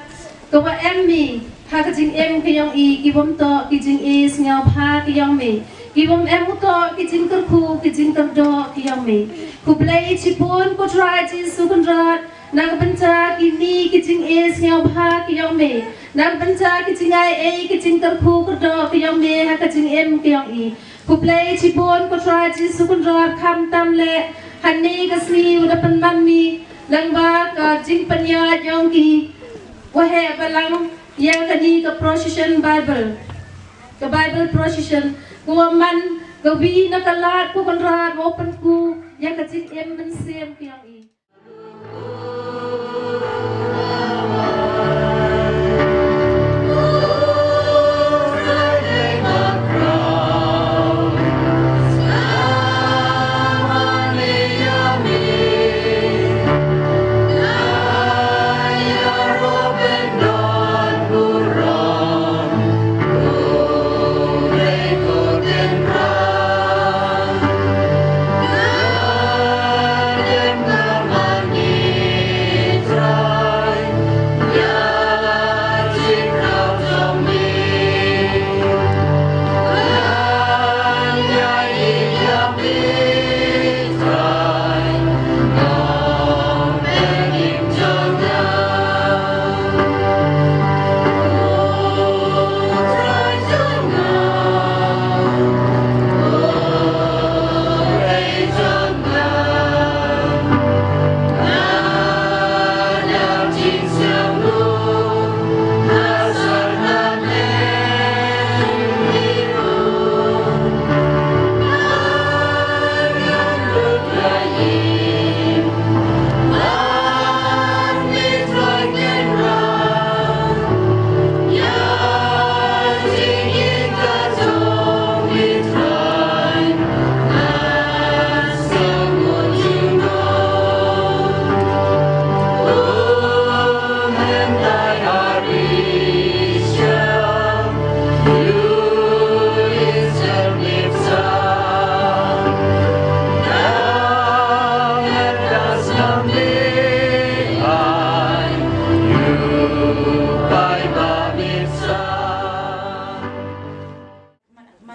ka wa em me ha ka jingim ka jong i, ki bym toh ki jingisngewbha ki jong me, ki bym em u toh ki jingkyrkhu ki jingkyrdoh ki jong me. Khublei chibun ko Trai Jisu Kynrad na ka bynta kine ki jingisngewbha ki jong me, na ka bynta ki jingai ei ki jingkyrkhu kyrdoh ki jong me ha ka jingim ka jong i. Khublei chibun ko Trai Jisu Kynrad, khamtam leh hangne ka sngi u da pynman me lyngba ka jingpynïaid jong ki waheh balang ïa kane ka procession Bible, ka Bible procession, ka wa man ka wi na ka lad ko Kynrad wa pynku ïa ka jingim mynsiem ka jong i.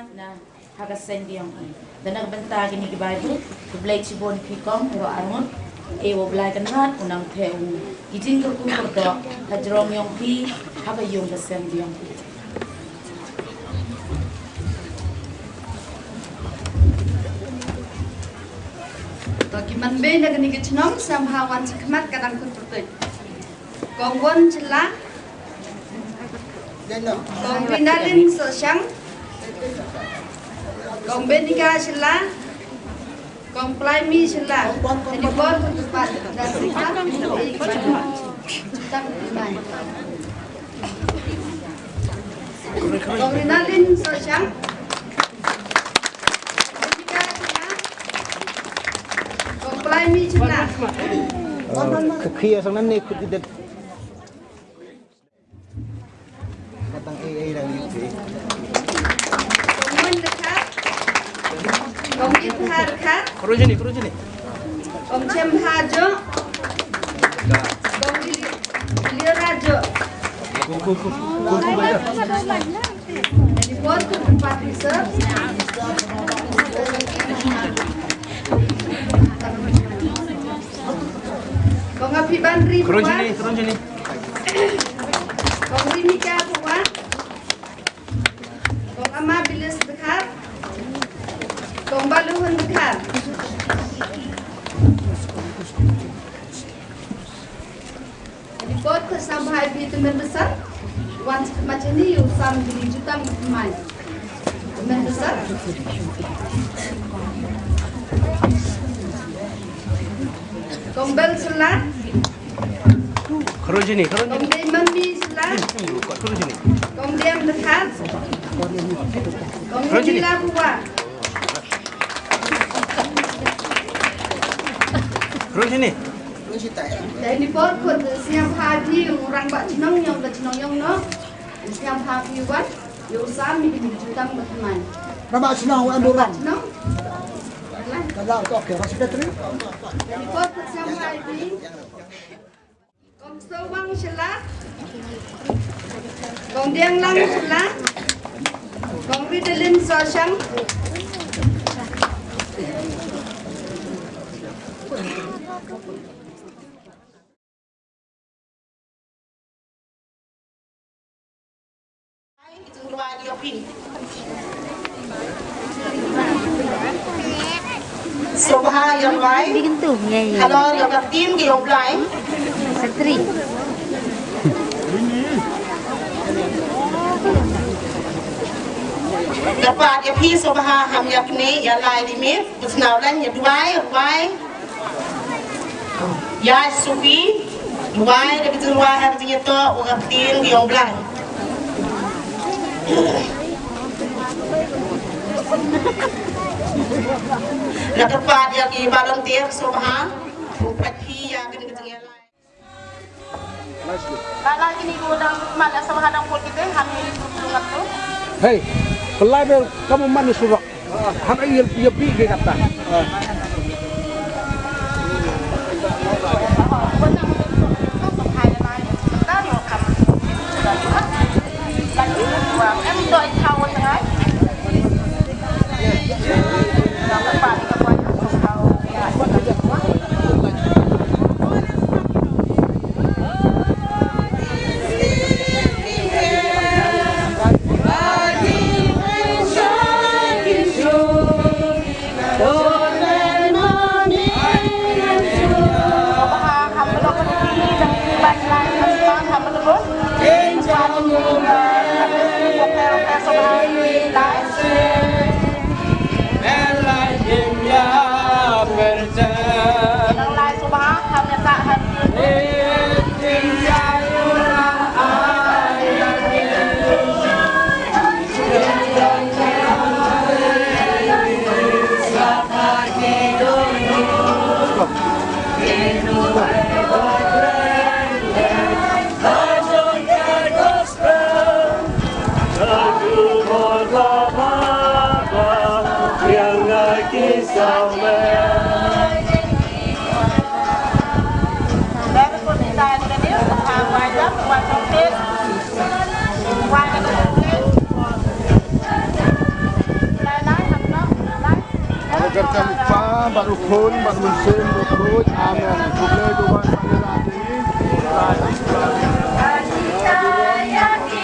Na ha ka seng biang i. Da na ka bynta kini ki Bible, khublei chibun phi kong, ro arngut, e wo Blai Kynrad, u nang the u. Ki jingkyrkhu kyrdoh ha jrong yong phi, ha ka yung ka seng biang phi. To ki man be na kini ki chnong, sam ha wan chi khmat ka dang kut pyrtuit. Kong Won Chila. Kong Rinalin Soshang. Kong Benika Chila. Kong Plaimi Chila. Jadi bor tu pat dan sika. Kong Rinalin Soshang. Benika Chila. Kong Plaimi Chila. Ka khia sang nan ne kut. Katang ei ei dang yu te. Kong Mun Dkhar. Kong Ip Har Dkhar. Koro jini, koro jini. Kong Chem Ha Jo. Kong Li-, Liora Jo. Ku, ku, ku, ku, ku, ku, ku. Report to party, sir. Kong Api Banri. Koro jini, koro jini. Kong Rimika Pua. Kong Ama Bilis Dkhar. Kong Baluhun Dkhar. Report ka sam bha ïa phi Tymmen Bsar. Wan sha khmat shane ïa u sam jingïathuhlypa. Tymmen Bsar. Kong Bel Sula. Koro jini, koro jini. Kong Dei Mami Sula. Koro jini. Kong Dei Am Dkhar. Kong Dei Mila Bua. Koro jini. Dei ni por khot sngewbha phi u rangbah chnong yong ka chnong yong no. Sngewbha phi wan. Ïa u sam mi ki jingtang ba thymmai. Rangbah chnong wa em u rang. Chnong. Ka la to ke secretary. Dei ni por khot sngewbha phi. Kong Sowang Shylla. Kong Diang Lang Shylla. Kong Ridelin Soshang. Sngewbha ïa u Blai. Halor ïa ka ktien ka ïa u Blai. Secretary. Kyrpad ïa phi sngewbha ham ïa kane ïa lai limit. Pynsaw lem ïa duwai, duwai. Ïa suki, duwai da ki jingduwai ha ka jingïatoh u ka ktien ki ong Blai. La kyrpad ïa ki volunteer sngewbha u pynpaw ïa kane ka jingïalai. Ba la kini ko dang man la sngewbha dang put kite, ha kini ko dang tu. Hei, pynlait bad ka mon man surok. Ham ai ïa, ïa bi ke kata. Kyrteng u Kpa bad u Khun bad u Mynsiem Bakhuid. Amen. Khublei ko wan pynlait ïa ngi.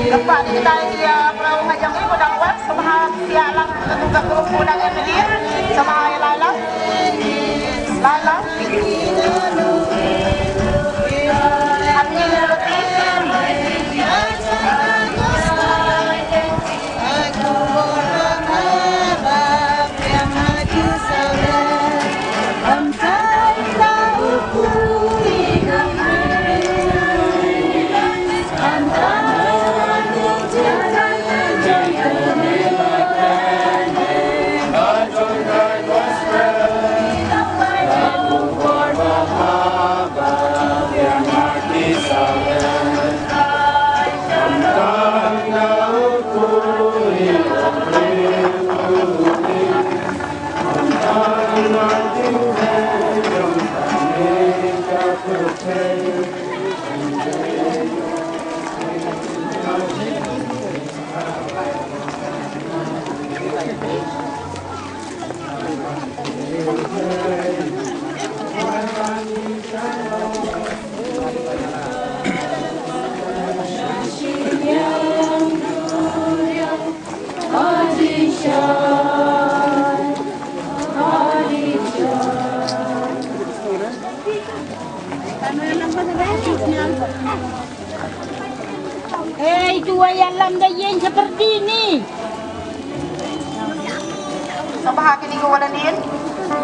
Kyrpad ïa kita ïa briew ha jong ngi ba dang wan, sngewbha psiah lang ïa ka grup u dang em ïa, sngewbha ïa lai lang. Lai lang. Hei, tu ïalam da ïeng seperti ni. Sngewbha kine ki walanian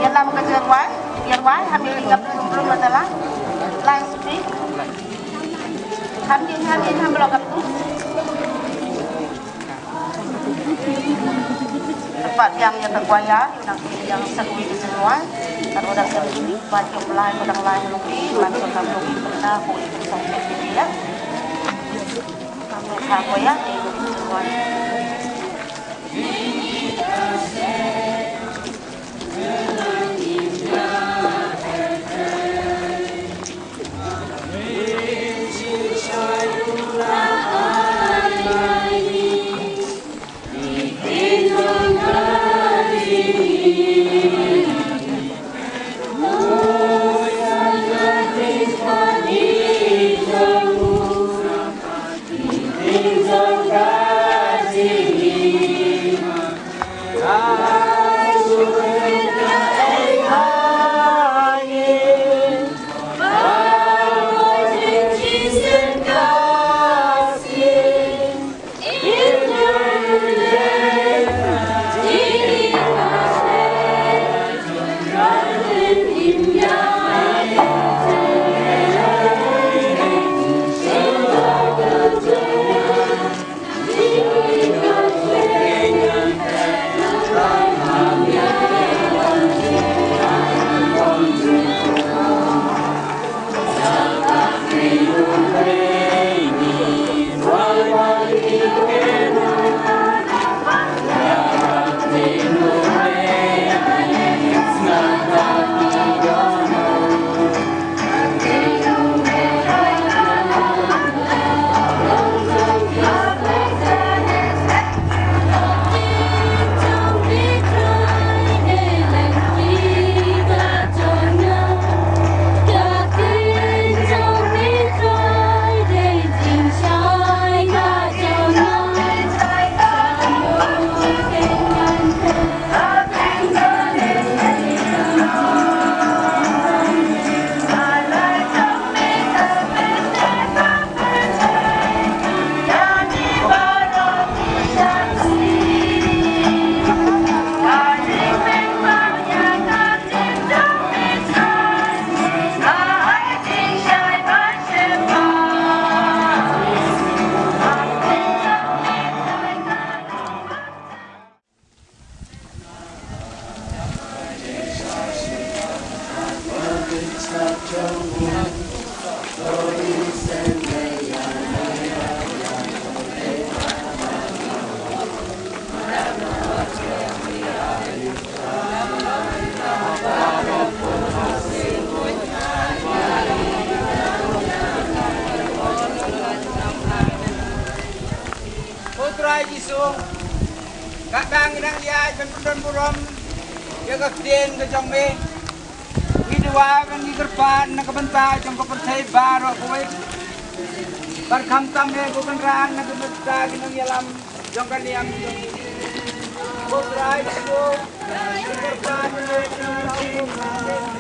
ïalam ka jingïarwai, ïarwai, ha mih ngap lum lum la tala. Lai spi. Ham ïeng, ham ïeng, ham blok ap tu. Kyrpad biang ïa ka kwaya, ïa ka kwaya, ïa ka kwaya. Ka dang lai, ka dang lai, ka dang lai. Ko Trai Jisu, kata ngi dang ïaid ban pyndon burom ïa ka ktien ka jong me. Ngi duwai ban ngi kyrpad na ka bynta jong ka pyrthei baroh kawei. Bad khamtam eh ko Kynrad na ka bynta ki nongïalam jong ka niam jong ngi. Ko Trai Jisu, ngi kyrpad na ka bynta jong ka pyrthei.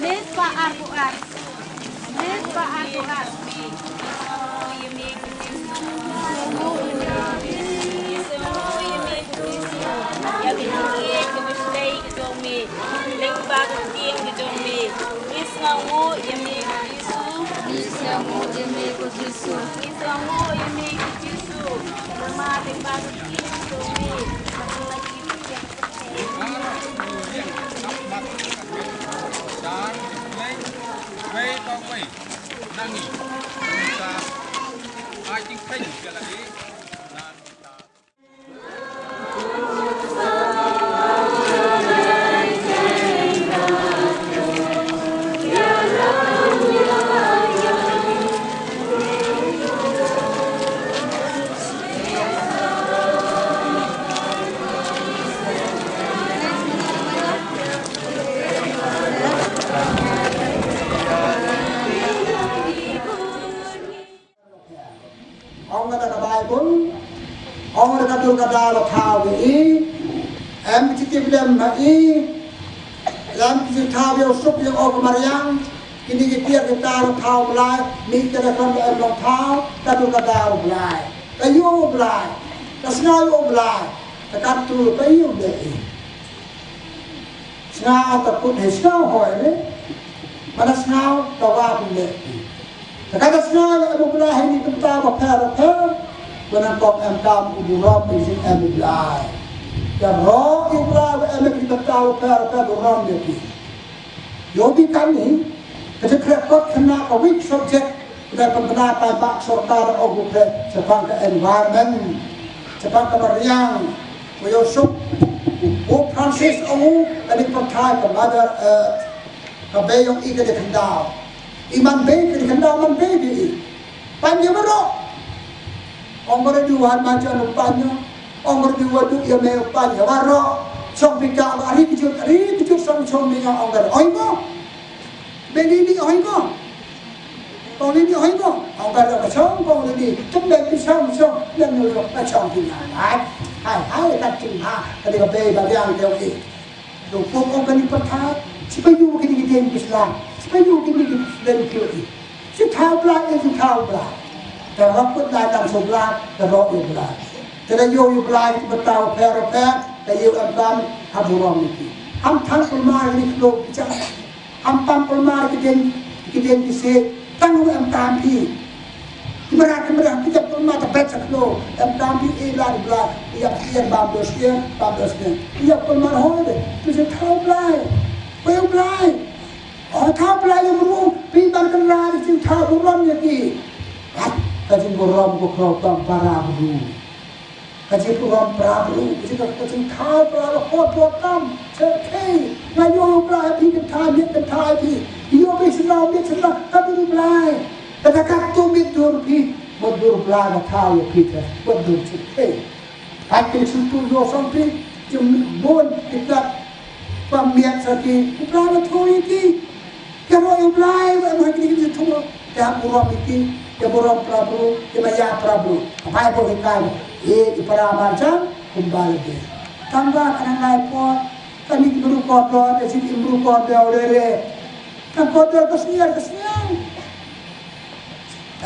Miss Pak Arbuan. Miss Pak Arbuan. Ong kata ka Baibl, ong kata ka dur ka daw la thaw ïa i, em ki tip lem ha i, em ki thaw ïa u suk ïa u ka mariang, kine ki tiar ki tar la thaw Blai, mih ka da kon da em long thaw, ka dur ka daw Blai. Ka ïoh u Blai, ka sngaw ïa u Blai, ka kat tu ka ïoh leh i. Sngaw ka kut hei sngaw hoi le. Mana sngaw ka wa pun le. Ka kata sngaw le em u Blai hei ni kata ba pher pher. Wana kong em kam u burom i jing em u Blai. Ka ro i u Blai wa em ki kata ba pher pher burom le ki. Yo bi kan ni. Ka je kre kot kena ka weak subject. Ka pembina ka bak sorkar o bu kre. Sepang ka environment. Sepang ka mariang. Ko ïoh suk, Pope Francis ong u, ka dei pyrthai ka Mother Earth. Ka bei ong i ka dei khyndaw. I man bei ka dei khyndaw man bei dei i. Pan ïa baroh. Ong ka dei duwan ma jan u pan ïa. Ong ka dei wa du ïa me u pan ïa baroh. Song pika ong ari kejut, ari kejut song song me ïa ong ka dei. Oi mo. Beli ni hoi ko. Kong ni hoi ko. Kong ka ka chong kong ni. Tum beli chong chong. Lem ni ka chong ti na. Hai hai hai ka ting ha. Ka ni ka bei ba yang ke ki. Do ko kong ka ni pa tha. Sipa yu ki ni ki den ki sla. Sipa yu ki ni ki den ki. Si thaw Blai, si thaw Blai. Ka rap kut Blai tang so Blai, ka rap yu Blai. Ka da yu yu Blai ki ba thaw pher pher. Ka yu am kam ha burom ni ki. Am thang ko ma ni ko ki chang. Am pam pulmar ki den, ki den ki se, tang u em tam phi. Ki mara, ki mara, ki jap pulmar ta bet sa klo, em tam phi e la di bla, i ap sier bam dos sier, bam dos sier. I ap pulmar ho de, tu se thau Blai, ko yu Blai. O thau Blai yu mru, pi bar kan la di sin thau burom ya ki. Hat, ka jing burom ko kro tam para bru. Ka jingburom para bru, ka jing, ka jingthaw para bru, hot hot tam, se thei. Nga ïoh para phi, ka thaw miet ka thaw phi. Ïoh phi sila miet sila, ka dur Blai. Ka ta ka tu miet dur phi, mut dur Blai ka thaw ïa phi ka, mut dur se thei. Ka jingsutu ïoh song phi, jing bun, ki tat, pam miet sa ki, para bru thoi ki. Ka roi u Blai, wa em ha kini kini thung. Ka burom iti, ka burom para bru, ka maya para bru. Ka Baibl ka kai, e, i para marjan, kumba lagi. Tangba ka nang lai por, kani ki bru kordor, e, si ki bru kordor, re, re. Ka kordor ka sniar, ka sniar.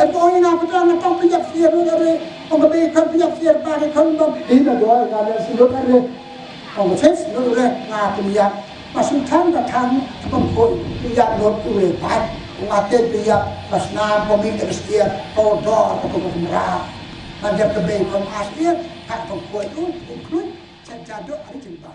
Em ko ina ka tang, na tang pijak siar, re, re. Ong ka be kan pijak siar, pa, re, kan bam. Ina doi, ka le, si, re, re. Ong ka ses, re, re, nga pijak. Ba shu thang ka thang, ka pynkhoi, phi ïap lut u re pat. U nga te phi ïap, ba snam ko mi te stia, ko dor, ko ko mra. Ban jap te bei ko as ie, ka pynkhoi u, u khluit, sa jadu ari jin ba.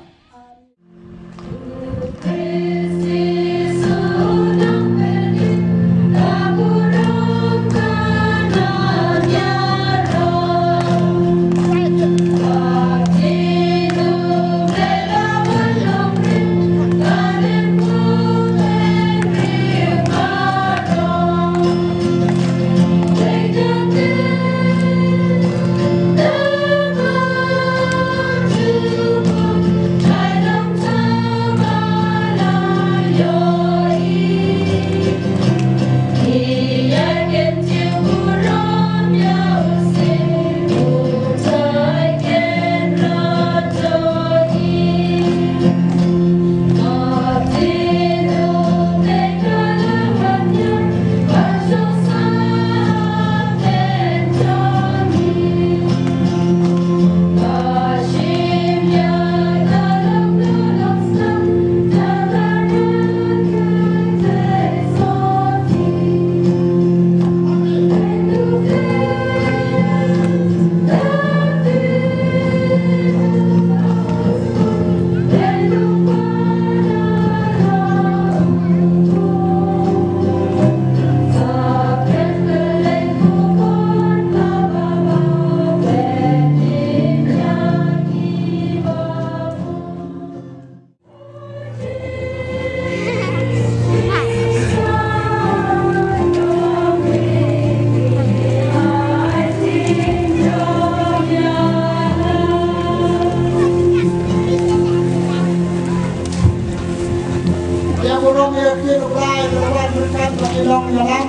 Long ïalam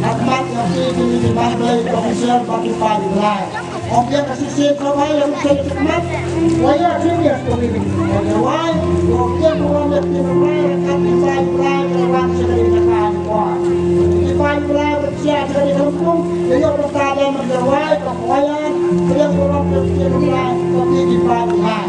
ha khmat ïa phi ki, ki ban Blei, ki official bad ki paid Blei. Ong ïa ka shisien sawai ïa u Blei ha khmat. Wa ïa shisien ïa u Blei. Ong ïa wai, ong ïa ka wan ïa ki Blei, ka ki paid Blei, ka wan sha ka ri ka kai kwa. Ki paid Blei, ka sia ka ri ka kum, ïa ïa u Blei ta ïa man ïa wai, ka wa ïa, ka ïa ka wan ïa ki Blei, ka ki, ki paid Blei.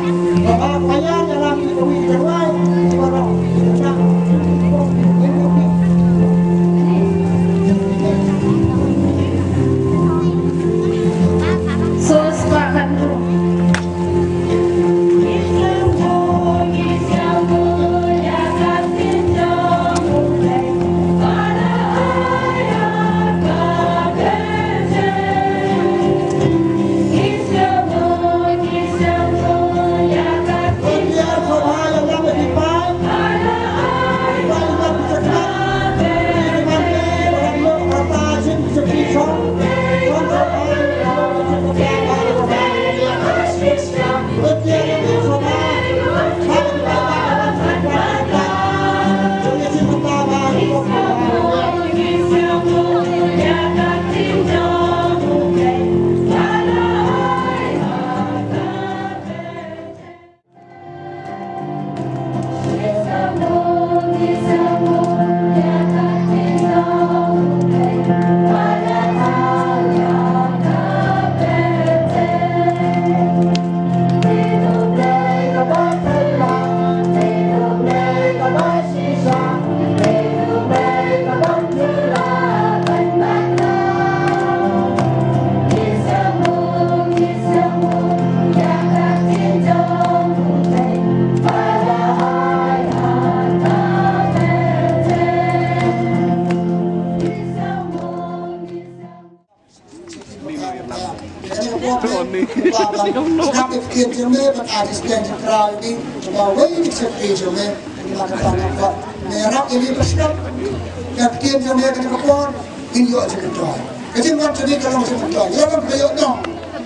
Ka ktien jong me kane ka por, ngin ïoh jingmyntoi. Ka jingwan jong me ka long jingmyntoi. Ïa kaba ïoh nong,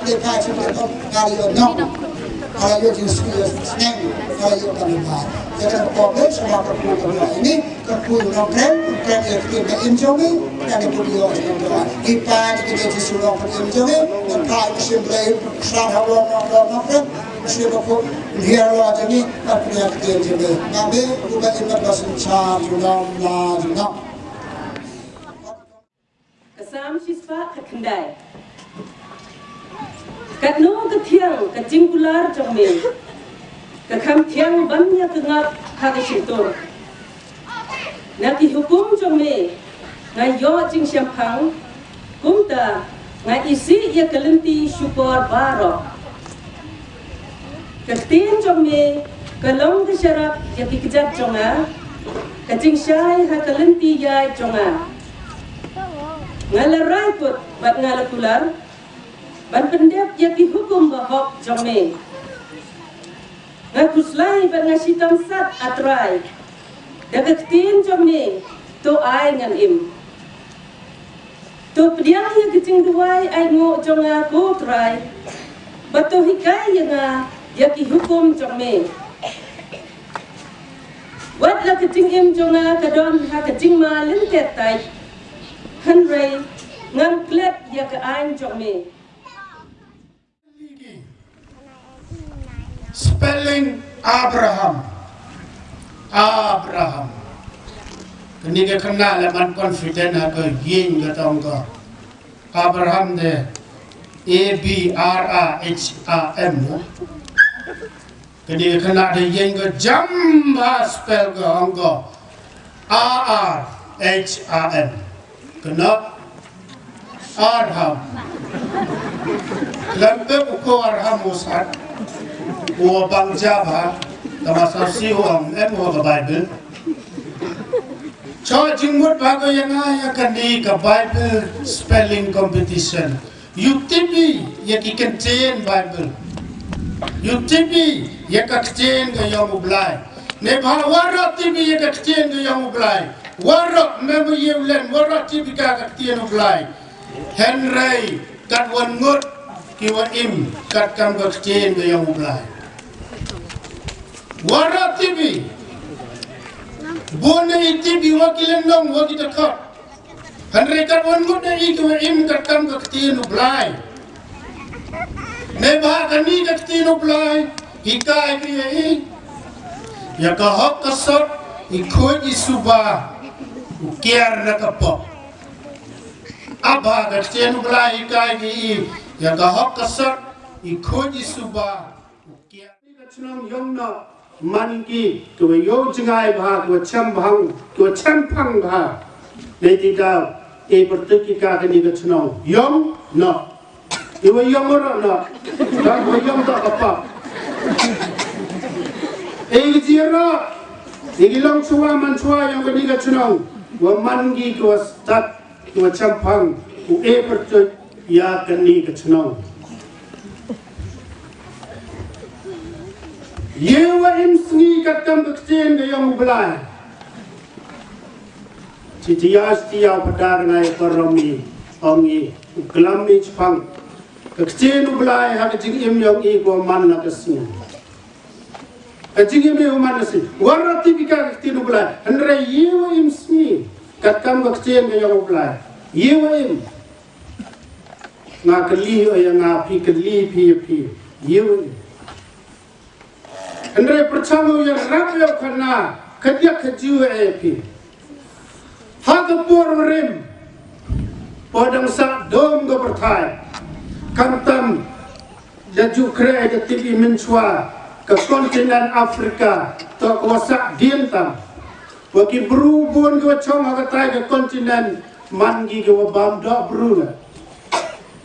te ka jingmyntoi, ka ïoh nong. Ka ïoh jingsneng, ka ïoh ka ïoh. Ïa kane ka por, sha ka por ka ïoh ini, ka por nongkrem, nongkrem ïa ka ktien ka im jong me, ka ne ka ïoh jingmyntoi. Ki pa ki ne Jisu long ka im jong me, ka pa ki shim Blei, ka sa ha long nong, long nongkrem, ka shim ka por, hiar lo jong me, ka por ïa ka ktien jong me. Nga me, u ba im ba synshar, junom, la junom. Ka Salm shispah khatkhyndai. Katno ka thiang ka jingkular jong me, ka kham thiang ban ïa ka ngap ha ka shyntur. Na ki hukum jong me nga ïoh jingshemphang, kumta nga isih ïa ka lynti shukor baroh. Ka ktien jong me ka long ka sharap ïa ki kjat jong nga, ka jingshai ha ka lynti ïaid jong nga. Nga la rai kut bad nga la kular ban pyndep ïa ki hukum bahok jong me. Nga khuslai bad nga shitom sat, A Trai, da ka ktien jong me to ai ngan im. To pdiang ïa ka jingduwai ainguh jong nga, ko Trai, bad to hikai ïa nga ïa ki hukum jong me. Wat la ka jingim jong nga ka don ha ka jingma lynter tai, hynrei ngan klet ïa ka aiñ jong me. Spelling Abraham. Abraham. Kane ka khynnah leh man confident ha ka ïing ka tong ka. Abraham de A B R A H A M. Kane ka khynnah de ïeng ka jam ba spell ka ong ka A R H A M. Khynnah Arham. Lem pe u ko Arham u sat. U bang jaba. Tama sa si u ong em u ka Bible. Cho jingmut ba ko ïa nga ïa kane ka Bible spelling competition. Ïa tip ïa ki ktien Bible. Ïa tip ïa ka ktien ka ïong U Blai. Ne ba waroh tip ïa ka ktien ka ïong U Blai. Waroh mem ïa u len waroh tip ïa ka ktien U Blai. Hynrei kat wan ngut ki wa im kat kam ka ktien ka ïong U Blai. Waroh tip. Bun ïa tip ïa wa ki len nong wa ki ta khot. Hynrei katwon ngut na i kiwa im katkam ka ktien u Blai. Neibhah kani ka ktien u Blai, hikai ka ïa i, ïa ka hok ka sot, i khuid i suba, u kiar na ka pop. Aba ka ktien u Blai hikai ka ïa i, ïa ka hok ka sot, i khuid i suba, u kiar. Ka chnong ïong noh, man ki, kiwa ïoh jngai bha, kiwa chem bha, kiwa chem phang bha. Nei ti daw, e pyrtuit ki ka kani ka chnong, ïong noh. Iwa ïong ro noh. Ka wa ïong ta ka pap. E ki jira. E ki long chwa man chwa ïong kani ka chnong. Wa man ki kiwa stad, kiwa chem phang, u e pyrtuit ïa kani ka chnong. Ye wa im sngi katkam ka ktien ka ïong u Blai. Chi ti ya sti ya padar ngai koromi, ong i, u klam i chpang. Ka ktien u Blai ha ka jingim ïong i ko man la ka sngi. Ka jingim i u man la sngi. Wara ti bi ka ktien u Blai. Hynrei ye wa im sngi katkam ka ktien ka ïong u Blai. Ye wa im. Nga kylli ïa nga phi kylli phi ïa phi. Ye wa im. Hynrei pyrchang u ïa rap ïa u khana, ka diak ka jiw e phi. Ha ka por rim, por dang sah dom ka pyrthai. Khamtam, da ju kre da tip i mynchwa, ka kontinent Afrika, to ka wa sah dien tam. Wa ki bru bun ki wa chong ha ka tai ka kontinent, man ki ki wa bam doh bru la.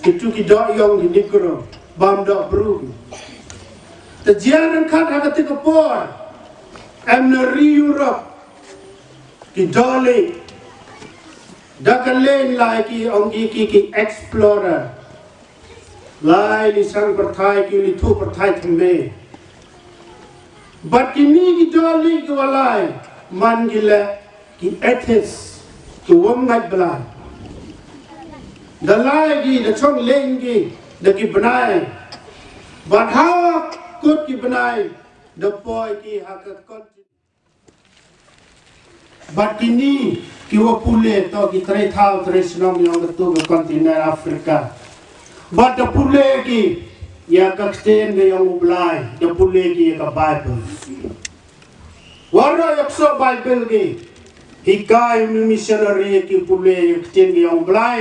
Kitu ki doh ïong ki Negro, bam doh bru ki. Te jia ryngkat ha kata ka por, em na ri Europe, ki doh leh, da ka leh lai ki ong ki ki ki explorer. Lai li sang pyrthai ki li thu pyrthai thymme. Bad kini ki doh leh ki wa lai, man ki leh ki atheist, ki wym ngeit Blai. Da lai ki, da chong leh ki, da ki bnai. Bad ha kut ki bnai, da poi ki ha ka kontinent. Bad kini ki wa pule to ki trei thaw trei shnong ïong katu ka kontinent Afrika. Bad da pule ki ïa ka ktien ka ïong u Blai, da pule ki ïa ka Bible. Wara ïa kso Bible ki. Hikai u missionary ki pule ïa ka ktien ka ïong u Blai.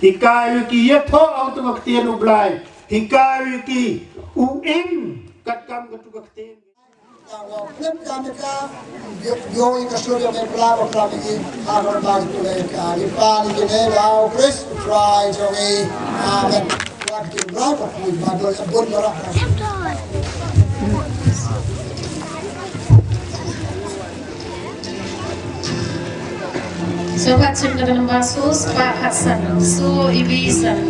Hikai ki ïa tho ong tu ka ktien u Blai. Hikai ki u im katkam katu ka ktien. Amen. Sobat chim ka dalam basu, sepak haksan, su ibi san.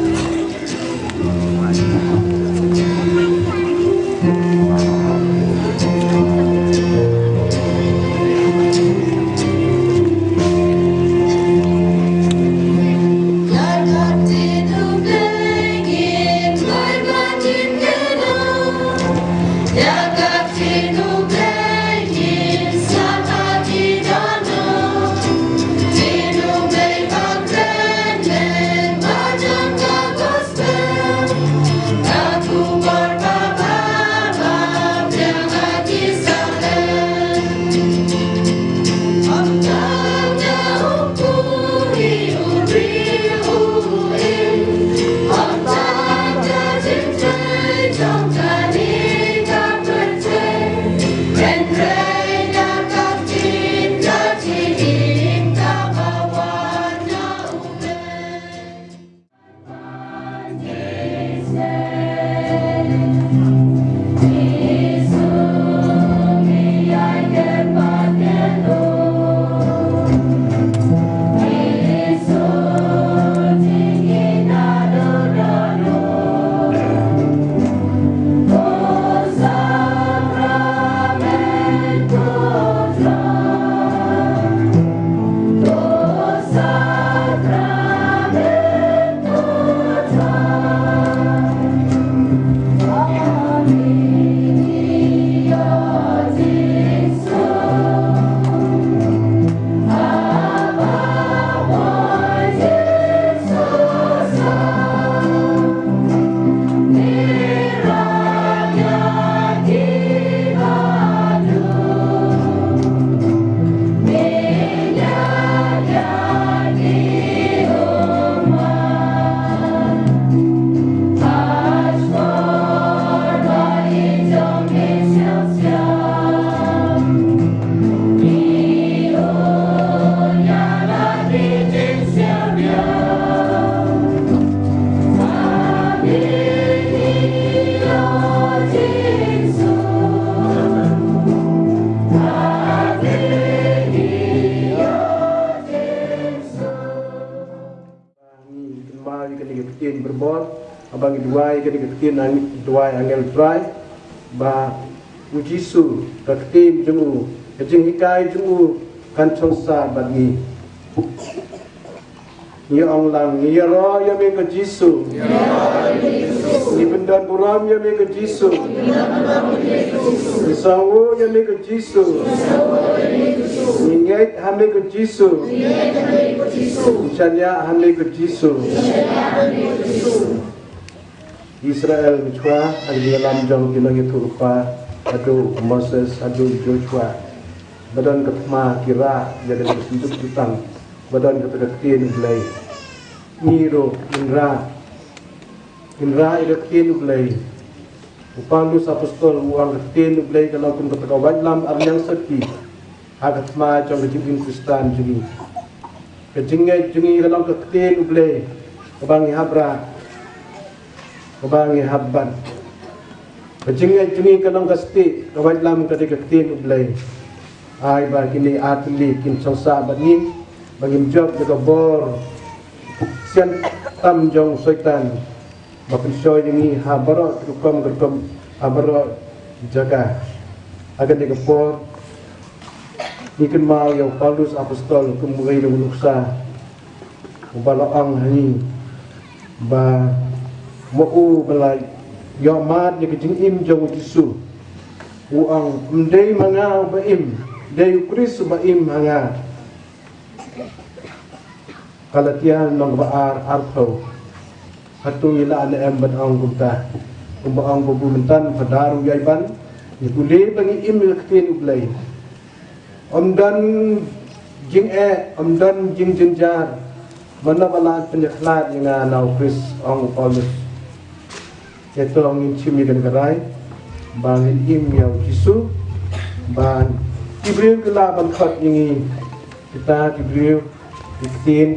Kane ka ktien barabor, haba ngi duwai kane ka ktien, ang-, duwai angel Trai, ba u Jisu, ka ktien jong u, ka jinghikai jong u, kan shong sah bad ngi. Ngi ong lang, ngi ïaroh ïa me ko Jisu. Ngi pyndonburom ïa me ko Jisu. Ngi sngewbha ïa me ko Jisu. Ngi ngeit ha me ko Jisu. Ngi shaniah ha me ko Jisu. Israel mynshwa, ha ka jingïalam jong ki nongïathuhlypa, haduh u Moses, haduh u Joshua. Ba don ka thma ki rah ïa ka jingïathuhlypa. Ba don kata ka ktien U Blei. Ngi ruh ngin rah. Ngin rah ïa ka ktien U Blei. U Paulus apostol u ong ka ktien U Blei ka long kum kata ka waitlam arliang syrti ha ka thma jong ka jingim Khristan jong ngi. Ka jingngeit jong ngi ka long ka ktien U Blei kaba ngi hap rah, kaba ngi hap ban. Ka jingngeit jong ngi ka long ka stieh, ka waitlam ka dei ka ktien U Blei. Ai ba kine ar tylli kin shong sah bad ngi, ba ngim jop ïa ka bor sian tam jong u Soitan ba pynshoi ïa ngi ha baroh ka rukom ka rukom, ha baroh jaka. Ha kane ka por ngi kynmaw ïa u Paulus apostol kum uwei na u nuksa uba la ong ha ngi ba ma u ba la ïoh mad ïa ka jingim jong u Jisu. U ong, ym dei ma nga uba im, dei u Khrist uba im ha nga. Galatia lynnong ba ar, arphew. Hato ngi lah ne em ban ong kumta? Kumba ong ba u mynta u Phadar u ïai ban, ngi pule ba ngi im ïa ka ktien U Blei. Ym don jingeh, ym don jingjynjar. Mano ba lah pynïakhlad ïa nga na u Khrist, ong u Paulus. Te to ngin shim ïa kane ka rai ba ngin im ïa u Jisu, ba ki briew ki lah ban khot ïa ngi, kita ki briew, ki ktien,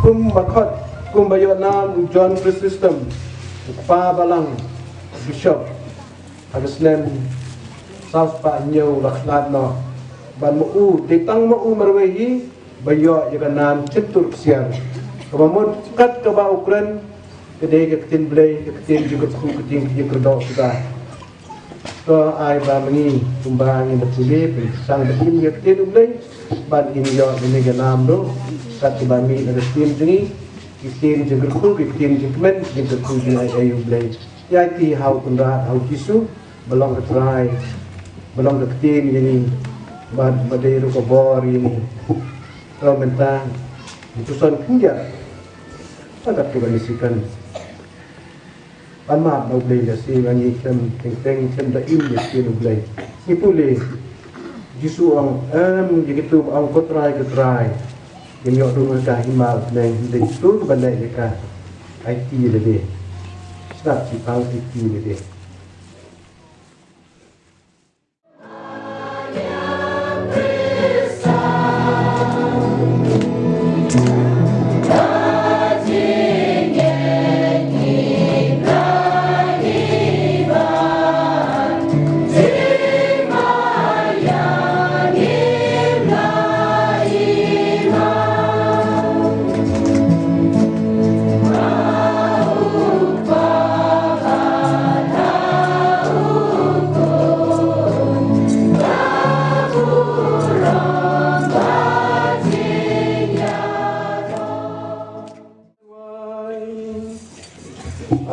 kumba khot, kumba ïoh nam u John Chrysostom, u kpa balang, bishop. Ha ka snem saw spah hynñiew la khlad noh. Bad ma u, dei tang ma u marwei hi ba ïoh ïa ka nam Kyntur Ksiar, kaba mut kat kaba u kren, ka dei ka ktien Blei, ka ktien jingkyrkhu, ka ktien jingkyrdoh suda. To ai ba ma ngi kumba ngi da pule, pynshang da im ïa ka ktien U Blei, bad ngin ïoh ïa kane ka nam ruh kat kaba mih na ka ktien jong ngi, ka ktien jingkyrkhu, ka ktien jingkmen, jingkyrkhu jingaiei U Blei. Ïaiti ha u Kynrad, ha u Jisu, ba long ka Trai, ba long ka ktien ïa ngi, ba, ba dei ruh ka bor ïa ngi. To mynta, ngi puson khyndiat. Tang katto katne second. Ban map na U Blei lehse ma ngi khlem teng teng, khlem da im ïa ka ktien U Blei. Ngi pule, Jisu ong, em, ïa kito ba ong ko Trai, ko Trai. Kin ïoh rung ha ka hima u bneng, hynrei kito kiba leh ïa ka, aiti lade. Sngap shipang, aiti lade.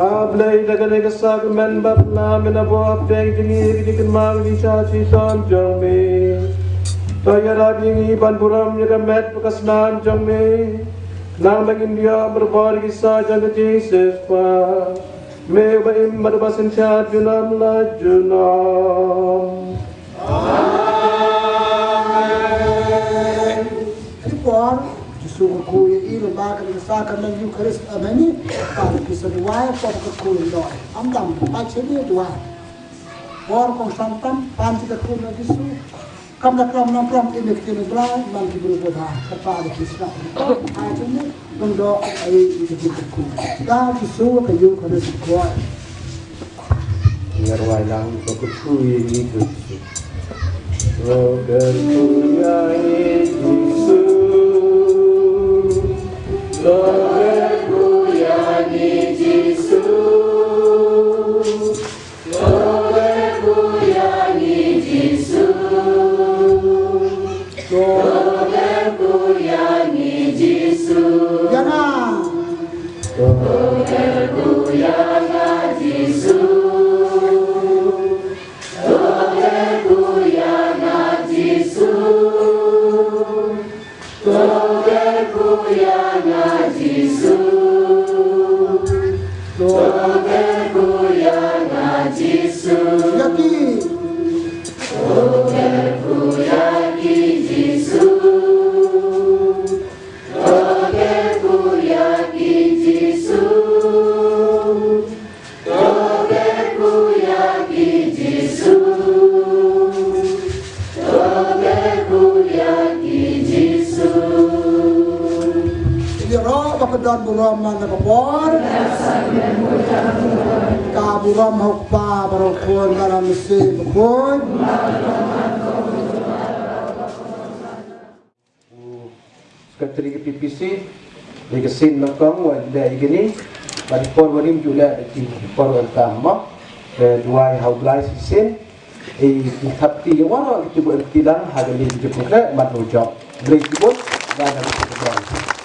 A Blei, da kane ka sakramen baptisma me la buh hapdeng jong ngi, ka jingkynmaw ïa ka jingshisha jong me. To ïarap ïa ngi ban burom ïa ka met bad ka snam jong me, khnang ba ngin ïoh marwei ïa ka jingshisha jong ka jingshisha. Me uba im bad uba synshar junom la junom. Amen. Ka por Jisu u kyrkhu ïa i lyngba ka sakramen Eukharist, amen. Pan ki sa duwai, por ka kyrkhu ïa i. Am dang pat sha i duwai. Por kongsan tam, pan ki ka kyrkhu ïa Jisu. Kam da klam nang klam, im ïa ka ktien U Blei, man ki briew ba bha, ka pa da ki sngap. Ai jong ngi, nang doh, ai ïa ka kyrkhu. Da Jisu ka Eukharist ko. Ngi rwai lang, to kyrkhu ïa ngi ko Jisu. To kyrkhu ïa ngi Jisu. To kyrkhu ïa Nga Jisu, to kyrkhu ïa nga Jisu. Ïa ki. To kyrkhu ïa ki Jisu. To kyrkhu ïa ki Jisu. To kyrkhu ïa ki Jisu. To kyrkhu ïa ki Jisu. Ïaroh ba ka don burom man ka por. Ka burom ha u Kpa bad ha u Khun bad ha u Mynsiem Bakhuid. U Secretary ka P P C, dei ka sien nyngkong wa leh ïa kine, bad i por wa rim ju leh, i por wa em tam mo. Eh, duwai ha U Blai shisien, i thap kti ïa waroh kito kiba em kti lang ha kane ka jingpynkhreh, mat u jop. Blei kibun, bad ha kane ka jingpynkhreh.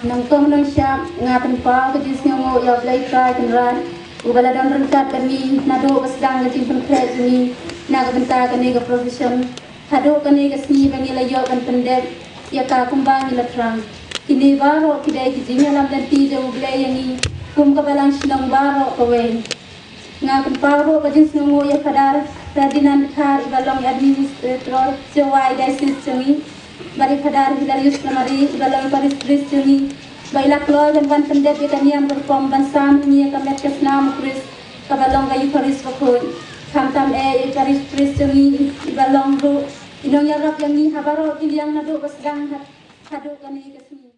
Nyngkong nyngshap nga pynpaw ka jingsngewnguh ïa U Blei Trai Kynrad uba la don ryngkat bad ngi naduh ba sdang ka jingpynkhreh jong ngi na ka bynta kane ka profession haduh kane ka sngi ba ngi la ïoh ban pyndep ïa ka kumba ngi la thrang. Kine baroh ki dei ki jingïalam lynti jong U Blei ïa ngi kum ka Balang Shnong baroh kawei. Nga pynpaw ruh ka jingsngewnguh ïa Father Ferdinand Dkhar iba long Administrator jong Y Diocese jong ngi, bad ïa Father Hilarius Lamare iba long Parish Priest jong ngi, ba i la kloi ban wan pyndep ïa ka niam ka rukom ban sam ïa ngi ïa ka met ka snam U Khrist kaba long ka Eucharist bakhuid. Khamtam eh ïa i Parish Priest jong ngi iba long ruh i nongïarap ïa ngi ha baroh ki liang naduh ba sdang had-, haduh kane ka sngi.